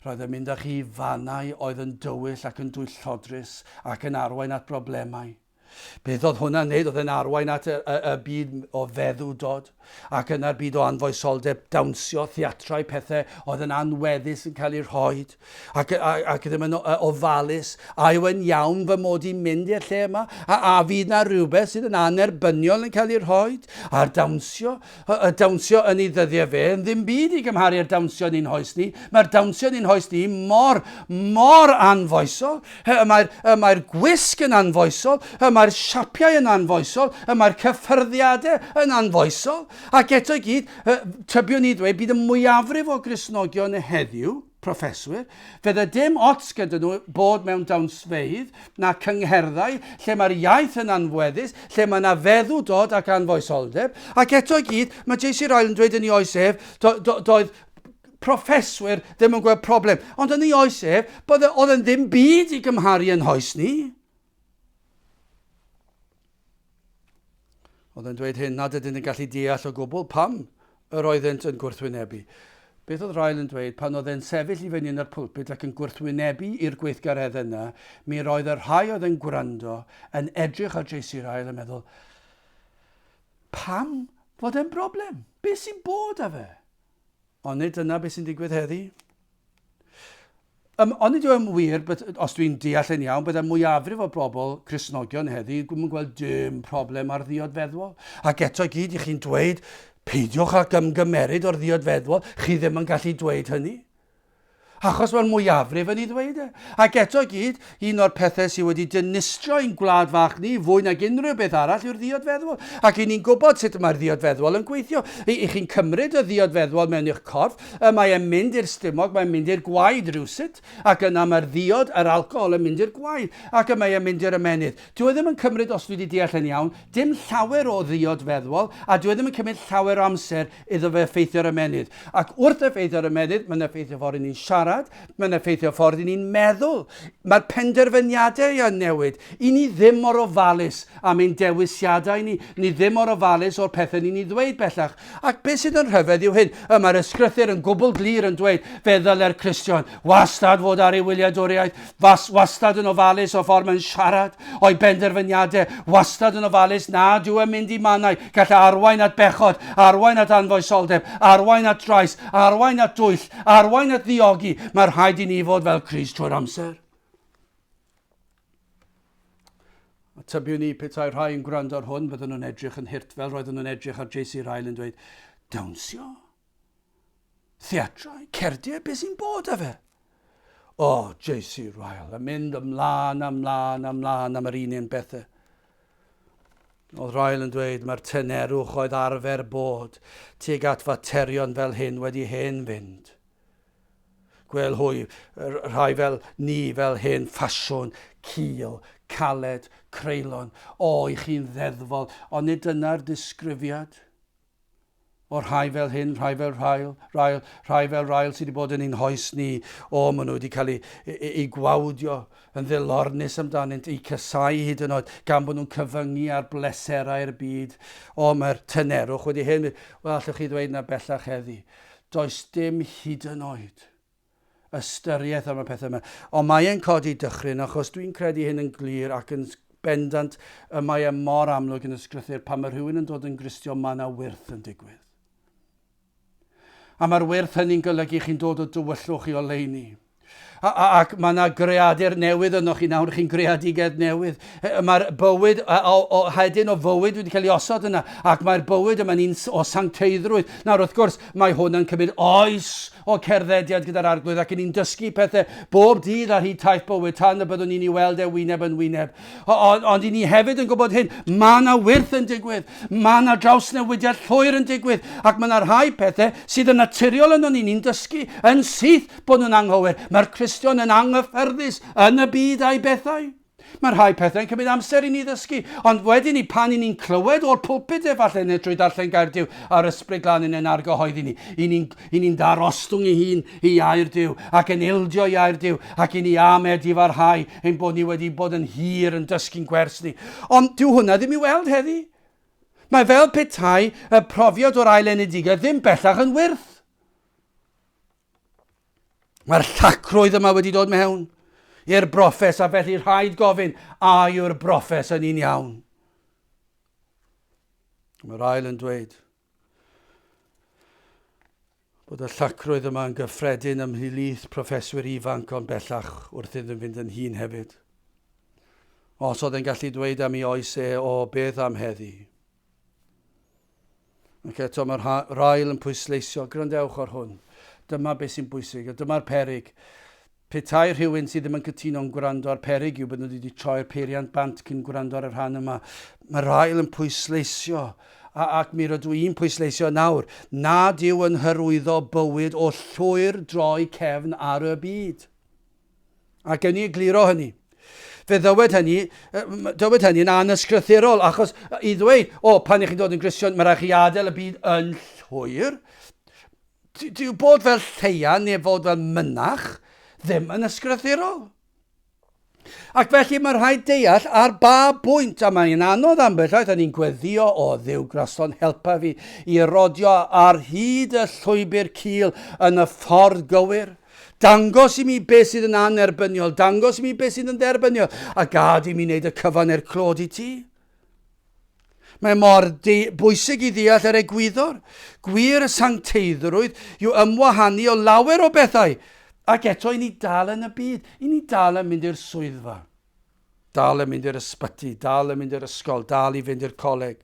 A: Roedd e'n mynd â chi i fannau oedd yn dywyll ac yn dwyllodrus ac yn arwain at broblemau. Beth oedd hwnna'n neud? Oedd e'n arwain at y, y, y byd o feddwdod ac yna'r byd o anfoesoldeb, dawnsio, theatrau, pethau oedd yn anweddus yn cael eu rhoi ac, a, ac ddim yn ofalus. A yw e'n iawn fy mod i'n mynd i'r lle yma? A, a fydd na rhywbeth sydd yn anerbyniol yn cael ei rhoi? A'r dawnsio, y dawnsio yn ei ddyddiau fe yn ddim byd i gymharu â'r dawnsio yn ein hoes ni. Mae'r dawnsio yn ein hoes ni mor, mor anfoesol. Y mae'r, y mae'r gwisg yn anfoesol, y mae'r siapiau yn anfoesol, y mae'r cyffyrddiadau yn anfoesol. Ac eto i gyd, tybiwn i ddweud, bydd y mwyafrif o Gristnogion heddiw, proffeswyr, fydde dim ots gyda nhw bod mewn dawnsfeydd na cyngherddau lle mae'r iaith yn anweddus, lle mae yna feddwdod ac anfoesoldeb. Ac eto i gyd, mae J.C. Ryle yn dweud yn ei oes ef, do, do, doedd proffeswyr ddim yn gweld problem. Ond yn ei oes ef, bydde, oedd yn ddim byd i gymharu yn hoes ni. Oedd yn dweud hyn nad ydyn yn gallu deall o gwbl pam yr oeddent yn gwrthwynebu. Beth oedd Ryle yn dweud pan oedd e'n sefyll i fyny yn yr pulpit ac yn gwrthwynebu i'r gweithgareddau yna, mi roedd y rhai oedd yn gwrando yn edrych ar J.C. Ryle yn meddwl, pam fod e'n broblem? Beth sy'n bod â fe? Ond nid dyna beth sy'n digwydd heddi. Um, onid yw e'n wir, but, os dwi'n deall yn iawn, byddai mwyafrif o bobl Cristnogion heddi ddim yn gweld dim problem ar ddiod feddwol. Ac eto i gyd, i chi'n dweud, peidiwch ag ymgymeryd o'r ddiod feddwol, chi ddim yn gallu dweud hynny. Achos mae'r mwyafrif yn ei ddweud e. Ac eto i gyd, un o'r pethau sydd wedi dinistrio ein gwlad fach ni fwy nag unrhyw beth arall yw'r ddiod feddwol. Ac i ni'n gwybod sut mae'r ddiod feddwol yn gweithio. I, i chi'n cymryd y ddiod feddwol mewn i'ch corff, y mae e'n mynd i'r stumog, mae'n mynd i'r gwaed rhywsut, ac yna mae'r ddiod, yr alcohol yn mynd i'r gwaed, ac y mae e'n mynd i'r ymennydd. Dyw e ddim yn cymryd, os dwi wedi deall yn iawn, dim llawer o ddiod feddwol, a dyw e ddim yn cymryd llawer o amser iddo fe effeithio ar ymennydd. Ac wrth effeithio ar ymennydd, mae'n effeithio ffordd ni'n siarad, siarad, mae'n effeithio ffordd i ni'n meddwl. Mae'r penderfyniadau yn newid. I ni ddim mor ofalus am ein dewisiadau ni. Ni ddim mor ofalus o'r pethau ni'n ei ddweud bellach. Ac beth sydd yn rhyfedd yw hyn, y mae'r ysgrythur yn gwbl glir yn dweud fe ddyle'r Cristion wastad fod ar ei wyliadwriaeth, fas, wastad yn ofalus o ffordd mae'n siarad, o'i benderfyniadau, wastad yn ofalus nad yw e'n mynd i mannau gall arwain at bechod, arwain at anfoesoldeb, arwain at drais, arwain at dwyll, arwain at ddiogi. Mae rhaid i ni fod fel Crist trwy'r amser. A tybiwn i petai rhai yn gwrando ar hwn, bydden nhw'n edrych yn hurt fel roedden nhw'n edrych ar JC Ryle yn dweud, dawnsio? Theatrau? Cerdiau? Beth sy'n bod â fe? O, oh, JC Ryle, yn mynd ymlaen, ymlaen, ymlaen am yr un un bethau. Oedd Ryle yn dweud, mae'r tynerwch oedd arfer bod tuag at faterion fel hyn wedi hen fynd. Gwel hwy, rhai fel ni, fel hen ffasiwn, cul, caled, creulon. O, i chi'n ddeddfol, ond nid dyna'r disgrifiad. O'r rhai fel hyn, rhai fel rhail, rhail, rhai fel rhail sydd wedi bod yn ein hoes ni. O, maen nhw wedi cael eu, eu, eu gwawdio yn ddilornus amdanynt, eu casau hyd yn oed, gan bod nhw'n cyfyngu ar bleserau'r byd. O, mae'r tynerwch wedi hen. Wel, allwch chi ddweud na bellach heddi. Does dim hyd yn oed ystyriaeth am y pethau yma. Ond mae e'n codi dychryn achos dwi'n credu hyn yn glir ac yn bendant y mae e mor amlwg yn y sgrythyr pan mae rhywun yn dod yn Gristion mae yna wyrth yn digwydd. A mae'r wyrth hynny'n golygu chi'n dod o dywyllwch i oleuni. A, a, ac mae yna greadur newydd yno chi nawr, chi'n greadigedd newydd. Mae'r bywyd, o, o, hedyn o fywyd wedi cael ei osod yna, ac mae'r bywyd yma'n un o sancteiddrwydd. Nawr, wrth gwrs, mae hwn yn cymryd oes o cerddediad gyda'r arglwydd, ac ni'n dysgu pethau bob dydd ar hyd taith bywyd tan y byddwn ni'n ei weld e wyneb yn wyneb. Ond, ond i ni hefyd yn gwybod hyn, mae yna wyrth yn digwydd, mae yna drawsnewidiad llwyr yn digwydd, ac mae yna rhai pethau sydd yn naturiol yno ni, ni'n dysgu yn syth bod nhw'n anghywir. Mae'r Cristion yn anghyffyrddus yn y byd a'i bethau. Mae rhai pethau'n cymryd amser i ni ddysgu, ond wedyn ni pan i ni'n clywed o'r pulpit efallai neu trwy darllen gair Duw a'r ysbryd glân yn ein argyhoeddi ni, i ni'n i ni'n darostwng ei hun i air Duw ac yn ildio i air Duw ac i ni am edifarhau ein bod ni wedi bod yn hir yn dysgu'n gwers ni. Ond dyw hwnna ddim i weld heddi. Mae fel petai y profiad o'r ail enedigaeth ddim bellach yn wyrth. Mae'r llacrwydd yma wedi dod mewn i'r broffes a felly rhaid gofyn a yw'r broffes yn un iawn. Mae'r ail yn dweud bod y llacrwydd yma yn gyffredin ymhlith proffeswyr ifanc ond bellach wrth iddyn fynd yn hŷn hefyd. Os oedd e'n gallu dweud am ei oes e, o beth am heddi? Ac eto mae'r rail yn pwysleisio, gwrandewch ar hwn. Dyma beth sy'n bwysig, a dyma'r perig. Petai rhywun sydd ddim yn cytuno'n gwrando ar perig yw bod nhw wedi troi'r peiriant bant cyn gwrando ar y rhan yma. Mae'r rail yn pwysleisio, a, ac mi rydw i'n pwysleisio nawr, nad yw yn hyrwyddo bywyd o llwyr droi cefn ar y byd. A gewn ni egluro hynny. Fe ddywed hynny, dywed hynny yn anysgrythurol, achos i ddweud, o, pan ych chi'n dod yn Gristion, mae rhaid chi adael y byd yn llwyr. Dyw bod fel lleian neu fod fel mynach ddim yn ysgrythurol. Ac felly mae rhaid deall ar ba bwynt, a mae'n anodd ambell waith, a ni'n gweddio, o Dduw graslon, helpa fi i rodio ar hyd y llwybr cul yn y ffordd gywir. Dangos i mi beth sydd yn annerbyniol, dangos i mi beth sydd yn dderbyniol, a gad i mi wneud y cyfan er clod i ti. Mae mor bwysig i ddeall yr egwyddor. Gwir y sancteiddrwydd yw ymwahanu o lawer o bethau, ac eto i ni dal yn y byd, i ni dal yn mynd i'r swyddfa, dal yn mynd i'r ysbyty, dal yn mynd i'r ysgol, dal i fynd i'r coleg.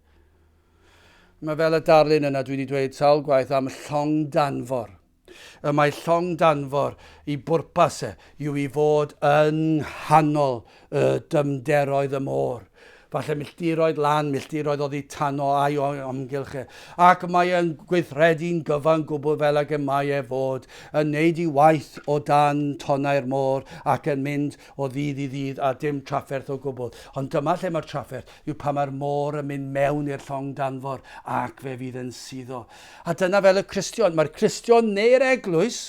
A: Mae fel y darlun yna dwi wedi dweud sawl gwaith am llong danfor. Y mae llong danfor i bwrpas e yw i fod yng nghanol y dyfnderoedd y môr. Falle milltiroedd lan, milltiroedd oddi tano a'i amgylch e. Ac mae e'n gweithredu'n gyfan gwbl fel ag y mae e fod, yn neud i waith o dan tonnau'r môr ac yn mynd o ddydd i ddydd a dim trafferth o gwbl. Ond dyma lle mae'r trafferth, yw pan mae'r môr yn mynd mewn i'r llong danfor ac fe fydd yn suddo. A dyna fel y Cristion. Mae'r Cristion neu'r eglwys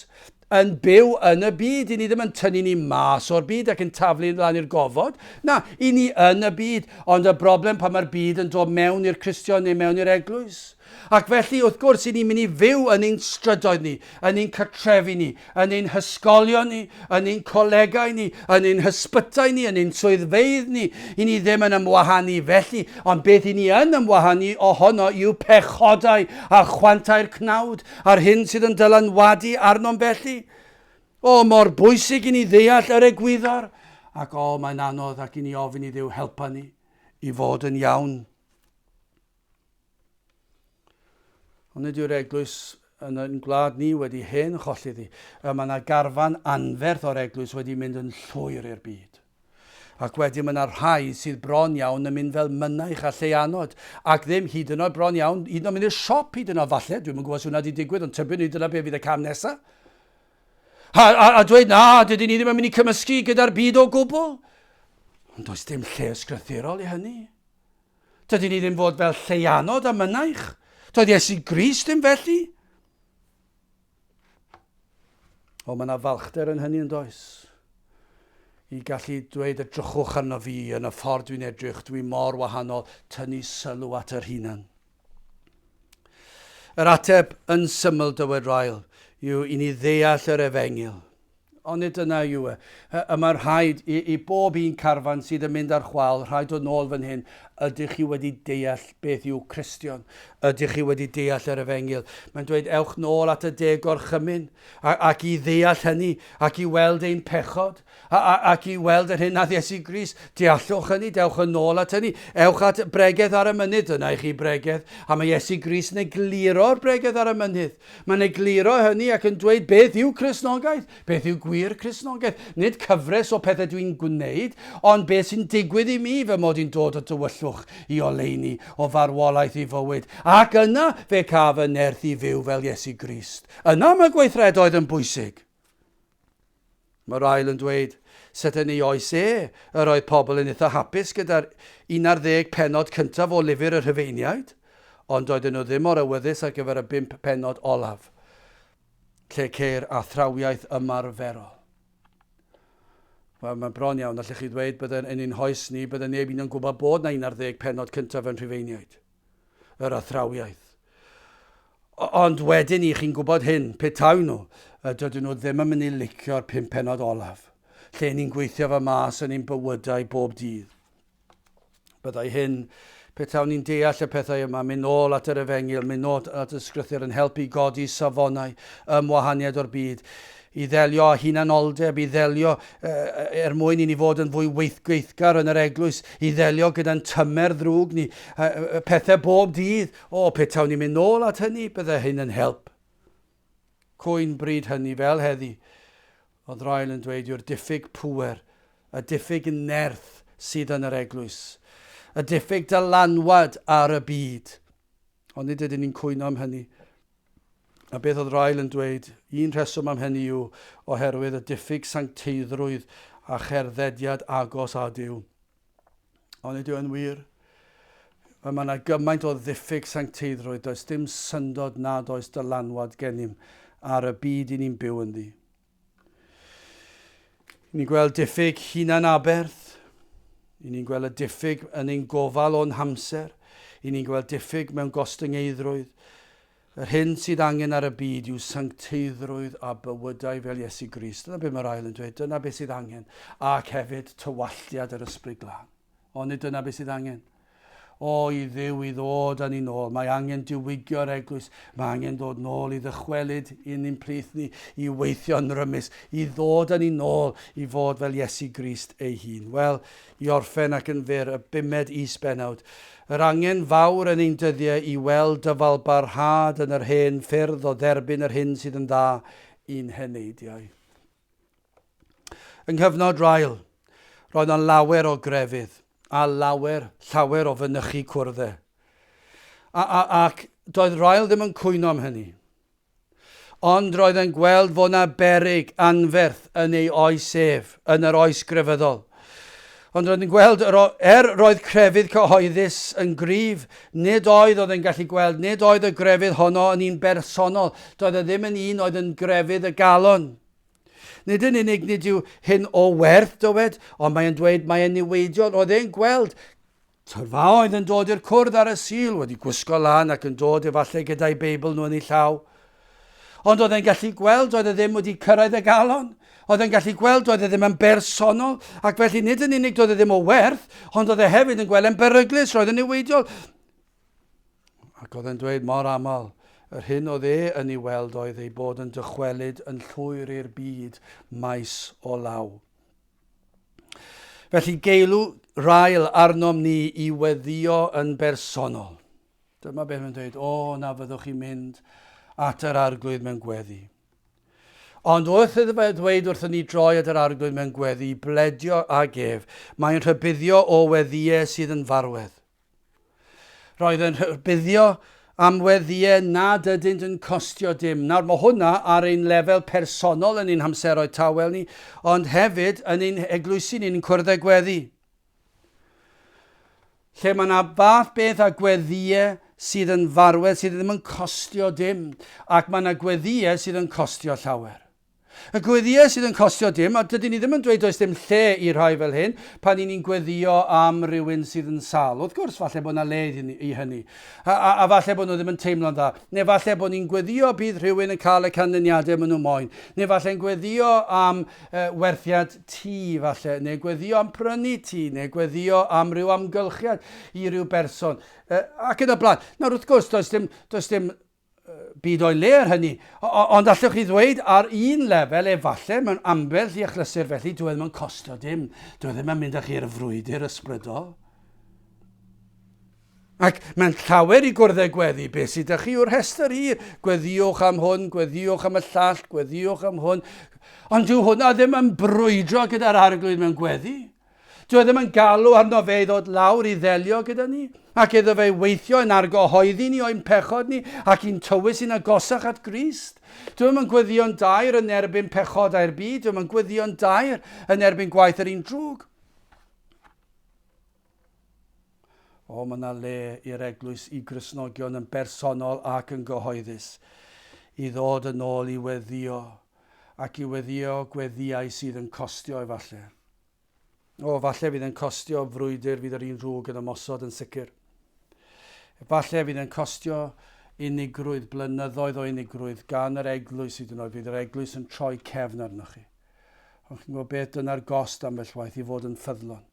A: yn byw yn y byd. I ni ddim yn tynnu ni mas o'r byd ac yn taflu lan i'r gofod. Na, i ni yn y byd. Ond y broblem pan mae'r byd yn dod mewn i'r Cristion neu mewn i'r eglwys. Ac felly, wrth gwrs, i ni'n mynd i fyw yn ein strydoedd ni, yn ein cartrefi ni, yn ein hysgolion ni, yn ein colegau ni, yn ein hysbytai ni, yn ein swyddfeydd ni. I ni ddim yn ymwahanu felly, ond beth i ni yn ymwahanu ohono yw pechodau a chwantau'r cnawd, a'r hyn sydd yn dylanwadu arnom felly. O, mor bwysig i ni ddeall yr egwyddor, ac o, mae'n anodd ac i ni ofyn i Dduw helpa ni i fod yn iawn. Ond nid yw'r eglwys yn ein gwlad ni wedi hen cholli ddi. Mae yna garfan anferth o'r eglwys wedi mynd yn llwyr i'r byd. Ac wedyn mae yna rhai sydd bron iawn yn mynd fel mynaich a lleianod, ac ddim hyd yn oed bron iawn, hyd yn oed mynd i'r siop hyd yn oed falle, dwi'm yn gwybod os hwnna wedi digwydd, ond tybiwn i dyna be fydd y cam nesaf. A, a, a dweud, na, dydyn ni ddim yn mynd i cymysgu gyda'r byd o gwbl. Ond does dim lle ysgrythurol i hynny. Dydyn ni ddim fod fel lleianod a mynaich. Doedd Iesu Grist ddim felly. O, mae yna falchder yn hynny yn does? I gallu dweud edrychwch arno fi yn y ffordd dwi'n edrych, dwi mor wahanol, tynnu sylw at yr hunan. Yr ateb yn syml, dywed Ryle, yw i ni ddeall yr efengyl. Onid dyna yw e? Y mae rhaid i, i bob un carfan sydd yn mynd ar chwâl, rhaid dod nôl fan hyn. Ydych chi wedi deall beth yw Cristion? Ydych chi wedi deall yr efengyl? Mae'n dweud ewch nôl at y deg gorchymyn a, ac i ddeall hynny ac i weld ein pechod a, a, ac i weld yr hyn nath Iesu Grist. Deallwch hynny, dewch yn ôl at hynny. Ewch at bregeth ar y mynydd, dyna i chi bregeth. A mae Iesu Grist yn egluro'r bregeth ar y mynydd. Mae'n egluro hynny ac yn dweud beth yw Cristnogaeth, beth yw gwir Cristnogaeth. Nid cyfres o pethau dwi'n gwneud, ond beth sy'n digwydd i mi fy mod i'n dod o dywyllwch i oleuni, o farwolaeth i fywyd. Ac yna fe caf y nerth i fyw fel Iesu Grist. Yna mae gweithredoedd yn bwysig. Mae Ryle yn dweud, sut yn ei oes e, yr oedd pobl yn eitha hapus gyda'r 11 pennod cyntaf o lyfr y Rhufeiniaid, ond doedden nhw ddim mor awyddus ar gyfer y bump pennod olaf, lle ceir athrawiaeth ymarferol. Wel, mae'n bron iawn, allech chi ddweud, bydde yn ein hoes ni, bydde neb un yn gwybod bod na 11 pennod cyntaf yn Rhufeiniaid. Yr athrawiaeth. Ond wedyn i chi'n gwybod hyn, petai nhw, dydyn nhw ddim yn mynd i licio'r pum pennod olaf, lle ni'n gweithio fe mas yn ein bywydau bob dydd. Byddai hyn, petawn ni'n deall y pethau yma, mynd nôl at yr efengyl, mynd nôl at y sgrythyr yn helpu godi safonau ymwahaniad o'r byd, i ddelio â hunanoldeb, i ddelio er mwyn i ni fod yn fwy weithgweithgar yn yr eglwys, i ddelio gyda'n tymer ddrwg ni, pethau bob dydd. O, petawn ni'n mynd nôl at hynny, bydde hyn yn help. Cwyn bryd hynny, fel heddi, oedd Ryle yn dweud, yw'r diffyg pŵer, y diffyg nerth sydd yn yr eglwys, y diffyg dylanwad ar y byd. Ond nid ydyn ni'n cwyno am hynny. A beth oedd Ryle yn dweud? Un rheswm am hynny yw oherwydd y diffyg sancteiddrwydd a cherddediad agos â Duw. Ond nid yw e'n wir. Mae yna gymaint o ddiffyg sancteiddrwydd, does dim syndod nad oes dylanwad gennym ar y byd i ni'n byw ynddi. Ni'n gweld diffyg hunan aberth, i ni'n gweld y diffyg yn ein gofal o'n hamser, i ni'n gweld diffyg mewn gostyngeiddrwydd, Yr hyn sydd angen ar y byd yw sancteiddrwydd a bywydau fel Iesu Grist. Dyna beth mae'r ail yn dweud, dyna beth sydd angen. Ac hefyd tywalltiad yr Ysbryd Glân. Ond nid dyna beth sydd angen. O, i Dduw i ddod â ni nôl. Mae angen diwygio'r eglwys. Mae angen dod nôl i ddychwelyd i'n ein plith ni, i weithio'n rymus, i ddod â ni nôl i fod fel Iesu Grist ei hun. Wel, I orffen ac yn fyr, y bumed is-bennawd. Yr angen fawr yn ein dyddiau i weld dyfalbarhad yn yr hen ffyrdd o dderbyn yr hyn sydd yn dda i'n heneidiau. Yng nghyfnod Ryle, roedd yna lawer o grefydd a lawer, llawer o fynychu cwrdde. A, a, ac doedd Ryle ddim yn cwyno am hynny. Ond roedd e'n gweld fod 'na beryg anferth yn ei oes ef, yn yr oes grefyddol. Ond roedd yn gweld, er roedd crefydd cyhoeddus yn gryf, nid oedd oedd yn gallu gweld, nid oedd y grefydd honno yn un bersonol, doedd e ddim yn un oedd yn grefydd y galon. Nid yn unig nid yw hyn o werth, dywed, ond mae'n dweud mae'n niweidiol. Roedd e'n gweld tyrfaoedd yn dod i'r cwrdd ar y Sul, wedi gwisgo lan ac yn dod efallai gyda'i Beibl nhw yn ei llaw. Ond oedd e'n gallu gweld oedd e ddim wedi cyrraedd y galon. Oedd e'n gallu gweld doedd e ddim yn bersonol, ac felly nid yn unig doedd e ddim o werth, ond oedd e hefyd yn gweld e'n beryglus, roedd yn niweidiol. Ac oedd e'n dweud mor aml, yr hyn oedd e yn ei weld oedd ei bod yn dychwelyd yn llwyr i'r byd maes o law. Felly geilw rael arnom ni i weddio yn bersonol. Dyma beth mae'n dweud, o, na fyddwch chi'n mynd at yr arglwydd mewn gweddi. Ond wrth iddo fe ddweud wrthyn ni droi at yr arglwydd mewn gweddi, bledio ag ef, mae'n rhybuddio o weddïau sydd yn farwedd. Roedd yn rhybuddio am weddïau nad ydynt yn costio dim. Nawr, mae hwnna ar ein lefel personol yn ein hamseroedd tawel ni, ond hefyd yn ein eglwysi ni'n cwrdd â gweddi. Lle mae yna fath beth â gweddïau sydd yn farwedd, sydd ddim yn costio dim, ac mae yna gweddïau sydd yn costio llawer. Y gweddïau sydd yn costio dim, a dydyn ni ddim yn dweud does dim lle i rhai fel hyn, pan i ni'n gweddio am rywun sydd yn sâl. Wrth gwrs, falle bod yna le i hynny. A, a, a falle bod nhw ddim yn teimlo'n dda. Neu falle bod ni'n gweddio bydd rhywun yn cael y canlyniadau maen nhw moyn. Neu falle'n gweddio am uh, werthiad tŷ, falle. Neu gweddio am prynu tŷ. Neu gweddio am ryw amgylchiad i ryw berson. Uh, ac yn y blaen. Nawr, wrth gwrs, does dim, does dim byd o'i le ar hynny. Ond allwch chi ddweud ar un lefel efallai, mewn ambell i achlysur felly, dyw e ddim yn costio dim. Dyw e ddim yn mynd â chi i'r frwydr ysbrydol. Ac mae'n llawer i gwrdd â gweddi. Beth sydd â chi yw'r rhestr hir. Gweddïwch am hwn, gweddïwch am y llall, gweddïwch am hwn. Ond dyw hwnna ddim yn brwydro gyda'r arglwydd mewn gweddi. Dyw e ddim yn galw arno fe i ddod lawr i ddelio gyda ni, ac iddo fe weithio yn argyhoeddi ni o'n pechod ni, ac i'n tywys i'n agosach at Grist. Dyw e ddim yn gweddïo'n daer yn erbyn pechodau'r byd, dyw e ddim yn gweddïo'n daer yn erbyn gwaith yr un drwg. O, mae yna le i'r eglwys i Gristnogion yn bersonol ac yn gyhoeddus i ddod yn ôl i weddïo ac i weddïo gweddïau sydd yn costio efallai. O, falle fydd yn costio frwydr fydd yr un drwg yn ymosod yn sicr. Falle fydd yn costio unigrwydd, blynyddoedd o unigrwydd gan yr eglwys hyd yn oed, fydd yr eglwys yn troi cefn arnoch chi. Ond chi'n gwybod beth, dyna'r gost ambell waith i fod yn ffyddlon.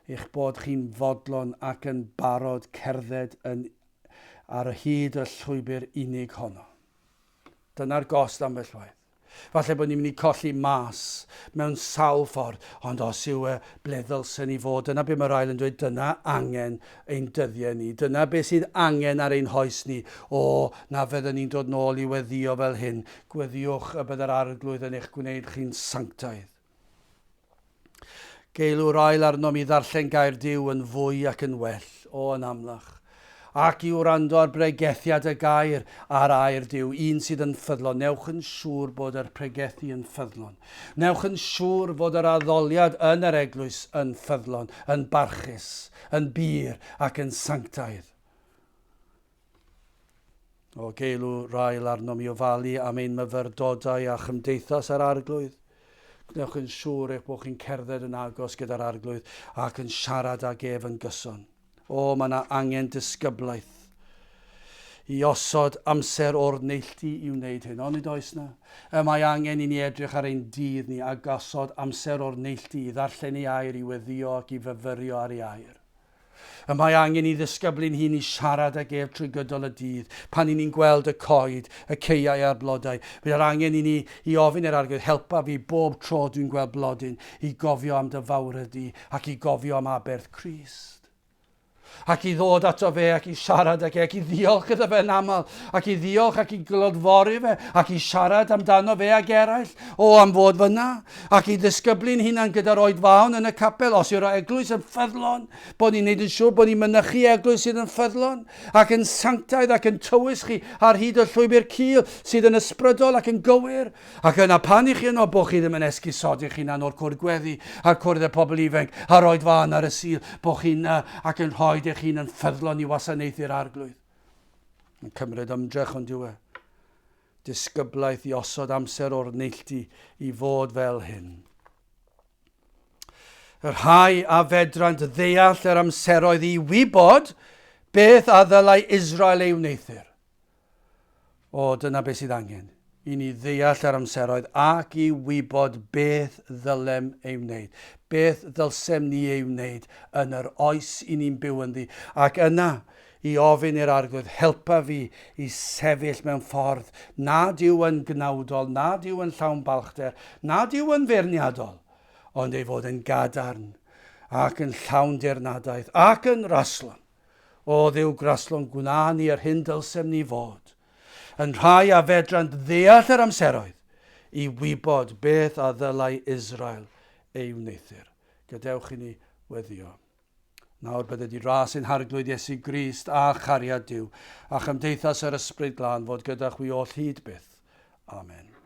A: Eich bod chi'n fodlon ac yn barod cerdded yn, ar y hyd y llwybr unig honno. Dyna'r gost ambell waith. Falle bod ni'n mynd i colli mas mewn sawl ffordd, ond os yw e ble ddylsen ni fod, dyna be mae'r ail yn dweud, dyna angen ein dyddiau ni. Dyna be sydd angen ar ein hoes ni. O, na fydden ni'n dod nôl i weddio fel hyn. Gweddiwch y bydd yr Arglwydd yn eich gwneud chi'n sanctaidd. Geilw'r ail arnom i ddarllen gair Duw yn fwy ac yn well, o yn amlach, ac i wrando ar bregethiad y gair ar air Duw, un sydd yn ffyddlon. Newch yn siŵr bod yr pregethu yn ffyddlon. Newch yn siŵr fod yr addoliad yn yr eglwys yn ffyddlon, yn barchus, yn bur ac yn sanctaidd. O geilw rael arnom i ofalu am ein myfyrdodau a chymdeithas â'r Arglwydd. Gwnewch yn siŵr eich bod chi'n cerdded yn agos gyda'r Arglwydd ac yn siarad ag ef yn gyson. O, mae yna angen disgyblaeth i osod amser o'r neilltu i wneud hyn, onid oes na? Y mae angen i ni edrych ar ein dydd ni a gosod amser o'r neilltu i ddarllen ei air, i weddïo ac i fyfyrio ar ei air. Y mae angen i ddisgyblu'n hun i siarad ag ef trwy gydol y dydd, pan i ni'n gweld y coed, y caeau a'r blodau. Bydd yr angen i ni i ofyn i'r Arglwydd, helpa fi bob tro dwi'n gweld blodyn, i gofio am dy fawredd di ac i gofio am aberth Crist. Ac i ddod ato fe ac i siarad ag e ac i ddiolch iddo fe yn aml ac i ddiolch ac i glodfori fe ac i siarad amdano fe ag eraill o am fod fyna ac i ddisgyblu'n hunan gyda'r oedfaon yn y capel os yw'r eglwys yn ffyddlon bod ni'n neud yn siŵr bod ni'n mynychu eglwys sydd yn ffyddlon ac yn sanctaidd ac yn tywys chi ar hyd y llwybr cul sydd yn ysbrydol ac yn gywir. Ac yna pan i chi yno, bo chi ddim yn esgusodi'ch hunan o'r cwrdd gweddi a'r cwrdd y pobl ifanc a'r oedfaon ar y Sul, bo chi'n yna ac yn rhoi eich hun yn ffyddlon i wasanaethu'r Arglwydd. Yn cymryd ymdrech ond yw e. Disgyblaeth i osod amser o'r neilltu i fod fel hyn. Y rhai a fedrant ddeall yr amseroedd i wybod beth a ddylai Israel ei wneuthur. O, dyna beth sydd angen, i ni ddeall yr amseroedd ac i wybod beth ddylem ei wneud, beth ddylsem ni ei wneud yn yr oes i ni'n byw ynddi, ac yna i ofyn i'r Arglwydd helpa fi i sefyll mewn ffordd nad yw yn gnawdol, nad yw yn llawn balchder, nad yw yn feirniadol, ond ei fod yn gadarn ac yn llawn dirnadaeth ac yn raslon. O Dduw graslon gwna ni yr hyn dylsem ni fod, yn rhai a fedrant ddeall yr amseroedd, i wybod beth a ddylai Israel ei wneuthur. Gadewch i ni weddio. Nawr bydded i ras ein Harglwydd Iesu Grist a chariad Duw, a chymdeithas yr Ysbryd Glân fod gyda chwi oll hyd byth. Amen.